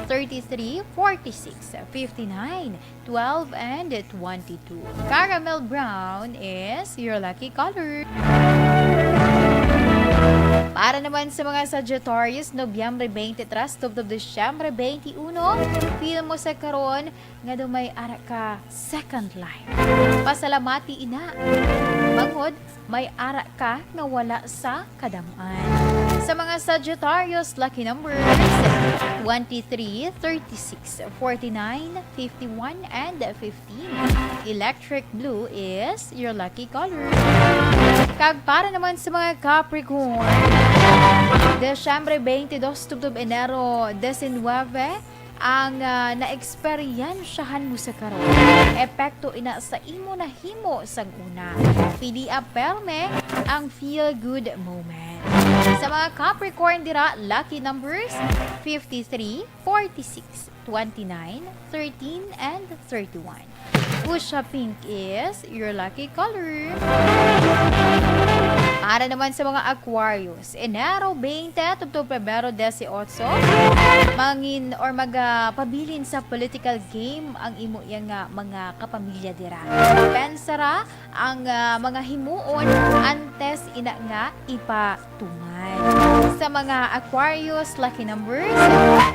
thirty-three, forty-six, fifty-nine, twelve, and twenty-two. Caramel brown is your lucky color. Para naman sa mga Sagittarius, Nobyembre twenty-three tubtob Disyembre twenty-one, feel mo sa karon nga daw may ara ka second life. Pasalamati ina. Bangod, may ara ka nga wala sa kadam-an. Sa mga Sagittarius, lucky numbers twenty-three, thirty-six, forty-nine, fifty-one, and fifteen. Electric blue is your lucky color. Kag para naman sa mga Capricorn, Disyembre twenty-two tubtob Enero diecinuebe, ang, ah, naeksperyensyahan mo sa karon, epekto ina sa imo nahimo sang una. Pilia perme ang feel good moment. Sa mga Capricorn dira, lucky numbers fifty-three, forty-six, twenty-nine, thirteen, and thirty-one. Fuchsia pink is your lucky color. Para naman sa mga Aquarius, Enero twenty tubtob Pebrero dieciocho, mangin or magapabilin sa political game ang imo iya nga mga kapamilya dira. Pensara ang, ah, mga himuon antes ina nga ipatuman. Sa mga Aquarius, lucky numbers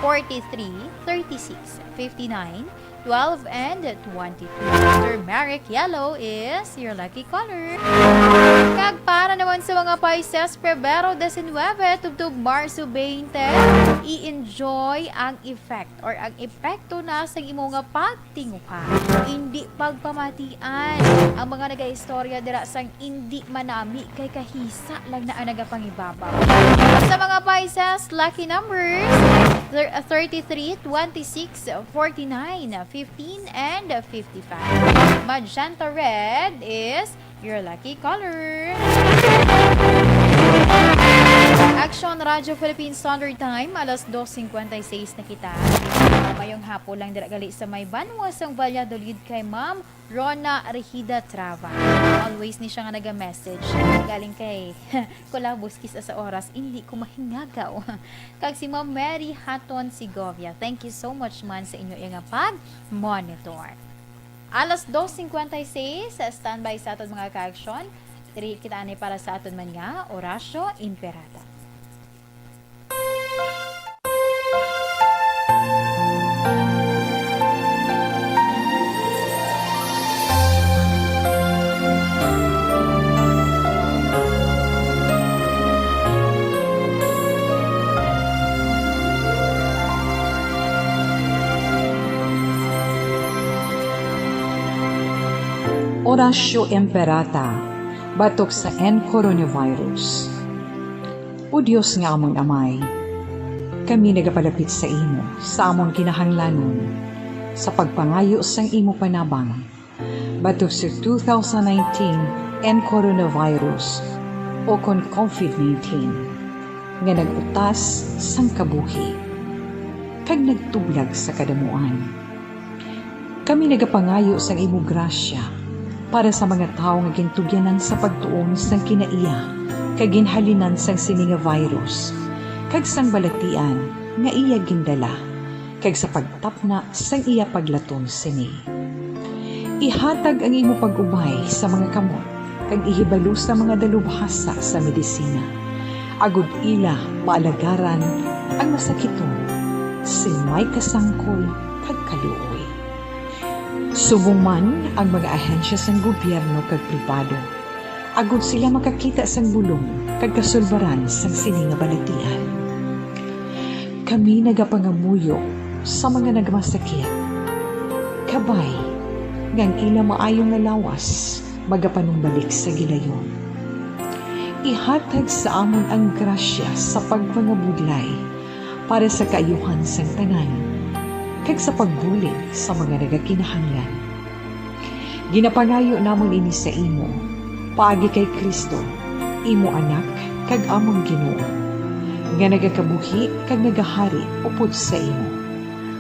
forty-three, thirty-six, fifty-nine, twelve, and twenty-two. Turmeric yellow is your lucky color. Kag para naman sa mga Pisces, Pebrero diecinuebe tubtob Marso twenty, i-enjoy ang effect or ang epekto na sa imo nga pagtinguha. Indi pagpamatian ang mga nagaistorya dira sang indi manami, kay kahisa lang na ang nagapangibabaw. Sa mga Pisces, lucky numbers, thir-, thirty-three, twenty-six, forty-nine, fifteen, and fifty-five. Magenta red is your lucky color. Action Radio Philippine Standard Time, alas dos cincuenta y seis na kita. Mayong hapon lang dira gali sa may banwa sang Valladolid kay Ma'am Rona Regida Trava. Always ni siya nga naga-message. Galing kay Kulabos kis-a sa oras, indi ko mahingagaw. Kag si Ma'am Mary Hatton Segovia. Thank you so much man sa inyo nga pag-monitor. Alas dos cincuenta y seis, standby sa aton mga ka-aksyon. Diri kita ani para sa aton man nga Orasyo Imperata. Orasyo Imperata, batok sa N coronavirus. O Dios nga amon Amay, kami nagapalapit sa imo sa amon kinahanglanon, sa pagpangayo sang imo panabang, batok sa two thousand nineteen N coronavirus, o kon COVID nineteen, nga nag-utas sang kabuhi kag nagtublag sa kadamuan. Kami nagapangayo sang imo grasya para sa mga tawo nga gintugyanan sa pagtuon sang kinaiya kag ginhalinan sang sini nga virus, kag sang balatian nga iya gindala, kag sa pagtapna sang iya paglaton sini. Ihatag ang imo pag-ubay sa mga kamot kag ihibalo sa mga dalubhasa sa medisina, agod ila maalagaran ang masakiton sing may kasangkol kag kaluoy. Subong man ang mga ahensya sang gobyerno kag pribado, agod sila makakita sang bulong kag kasulbaran sang sini nga balatian. Kami nagapangamuyo sa mga nagmasakit, kabay nga ang ila maayo nga lawas magapanumbalik sa gilayon. Ihatag sa amon ang grasya sa pagpangabudlay para sa kaayuhan sang tanan, kag sa pagbulig sa mga nagakinahanglan. Ginapangayo namon ini sa imo, paagi kay Cristo, imo Anak kag amon Ginoo, nga nagakabuhi kag nagahari upod sa imo,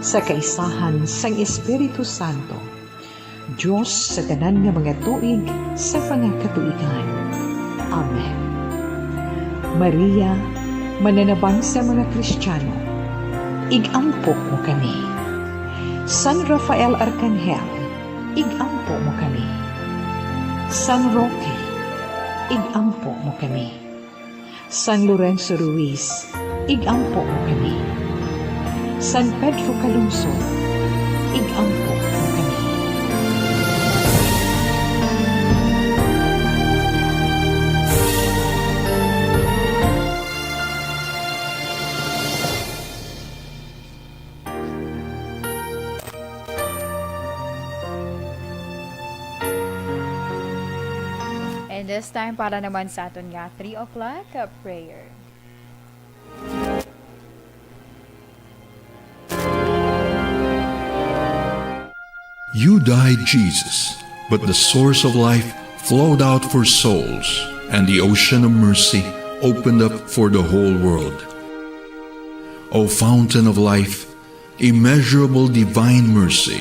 sa kaisahan sang Espiritu Santo, Dios sa tanan nga mga tuig sa mga katuigan. Amen. Maria, mananabang sa mga Kristiyano, ig-ampo mo kami. San Rafael Arkanghel, ig-ampo mo kami. San Roque, ig-ampo mo kami. San Lorenzo Ruiz, ig-ampo mo kami. San Pedro Calungsod, ig-ampo mo kami. And this time, para naman sa aton nga three o'clock, uh, prayer. You died, Jesus, but the source of life flowed out for souls, and the ocean of mercy opened up for the whole world. O fountain of life, immeasurable divine mercy,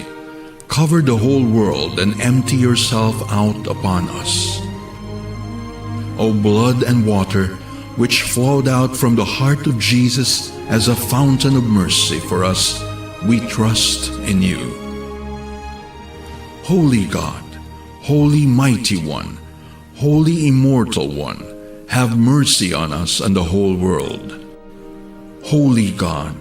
cover the whole world and empty yourself out upon us. O blood and water, which flowed out from the heart of Jesus as a fountain of mercy for us, we trust in you. Holy God, Holy Mighty One, Holy Immortal One, have mercy on us and the whole world. Holy God,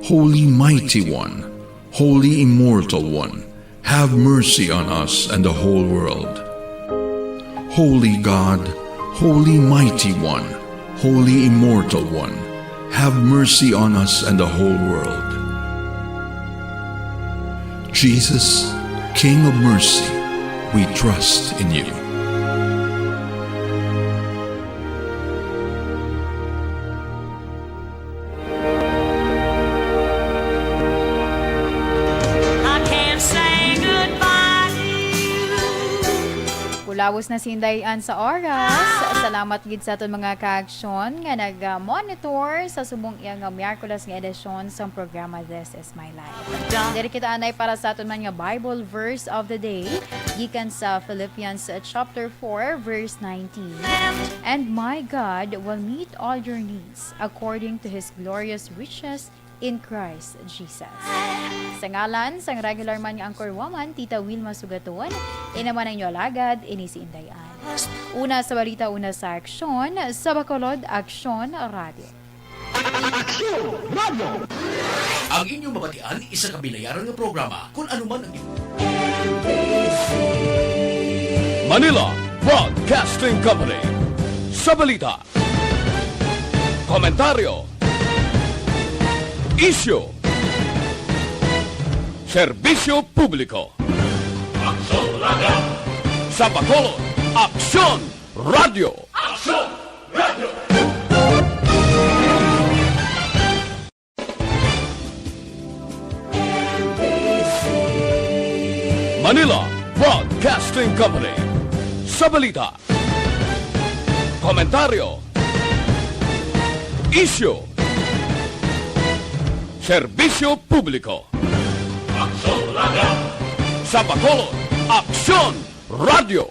Holy Mighty One, Holy Immortal One, have mercy on us and the whole world. Holy God, Holy Mighty One, Holy Immortal One, have mercy on us and the whole world. Jesus, King of mercy, we trust in you. I can't say goodbye to you. Pulawos na sinday an sa oras. Salamat gid sa aton mga kaaksyon nga nag-monitor sa subong iya nga Miyerkules nga edisyon sang programa This Is My Life. Diri kita anay para sa aton man nga Bible verse of the day, gikan sa Philippians, uh, chapter four, verse nineteen. "And my God will meet all your needs according to his glorious riches in Christ Jesus." Sa ngalan sang regular man nga anchor woman, Tita Wilma Sugaton, ina man ang inyo alagad, ini si Inday Ann. Una sa balita, una sa aksyon, sa Bacolod, Aksyon Radio. Aksyon Radio. Ang inyong mabatian, isa ka binayaran nga programa, kung ano man ang Manila Broadcasting Company. Sa balita, komentaryo, isyu, serbisyo publiko. Aksyon Radio. Sa Bacolod, Aksyon Radio. Aksyon Radio. Manila Broadcasting Company. Sa balita, komentaryo, isyu, serbisyo publiko. Aksyon Radio. Sa Bacolod, Aksyon Radio.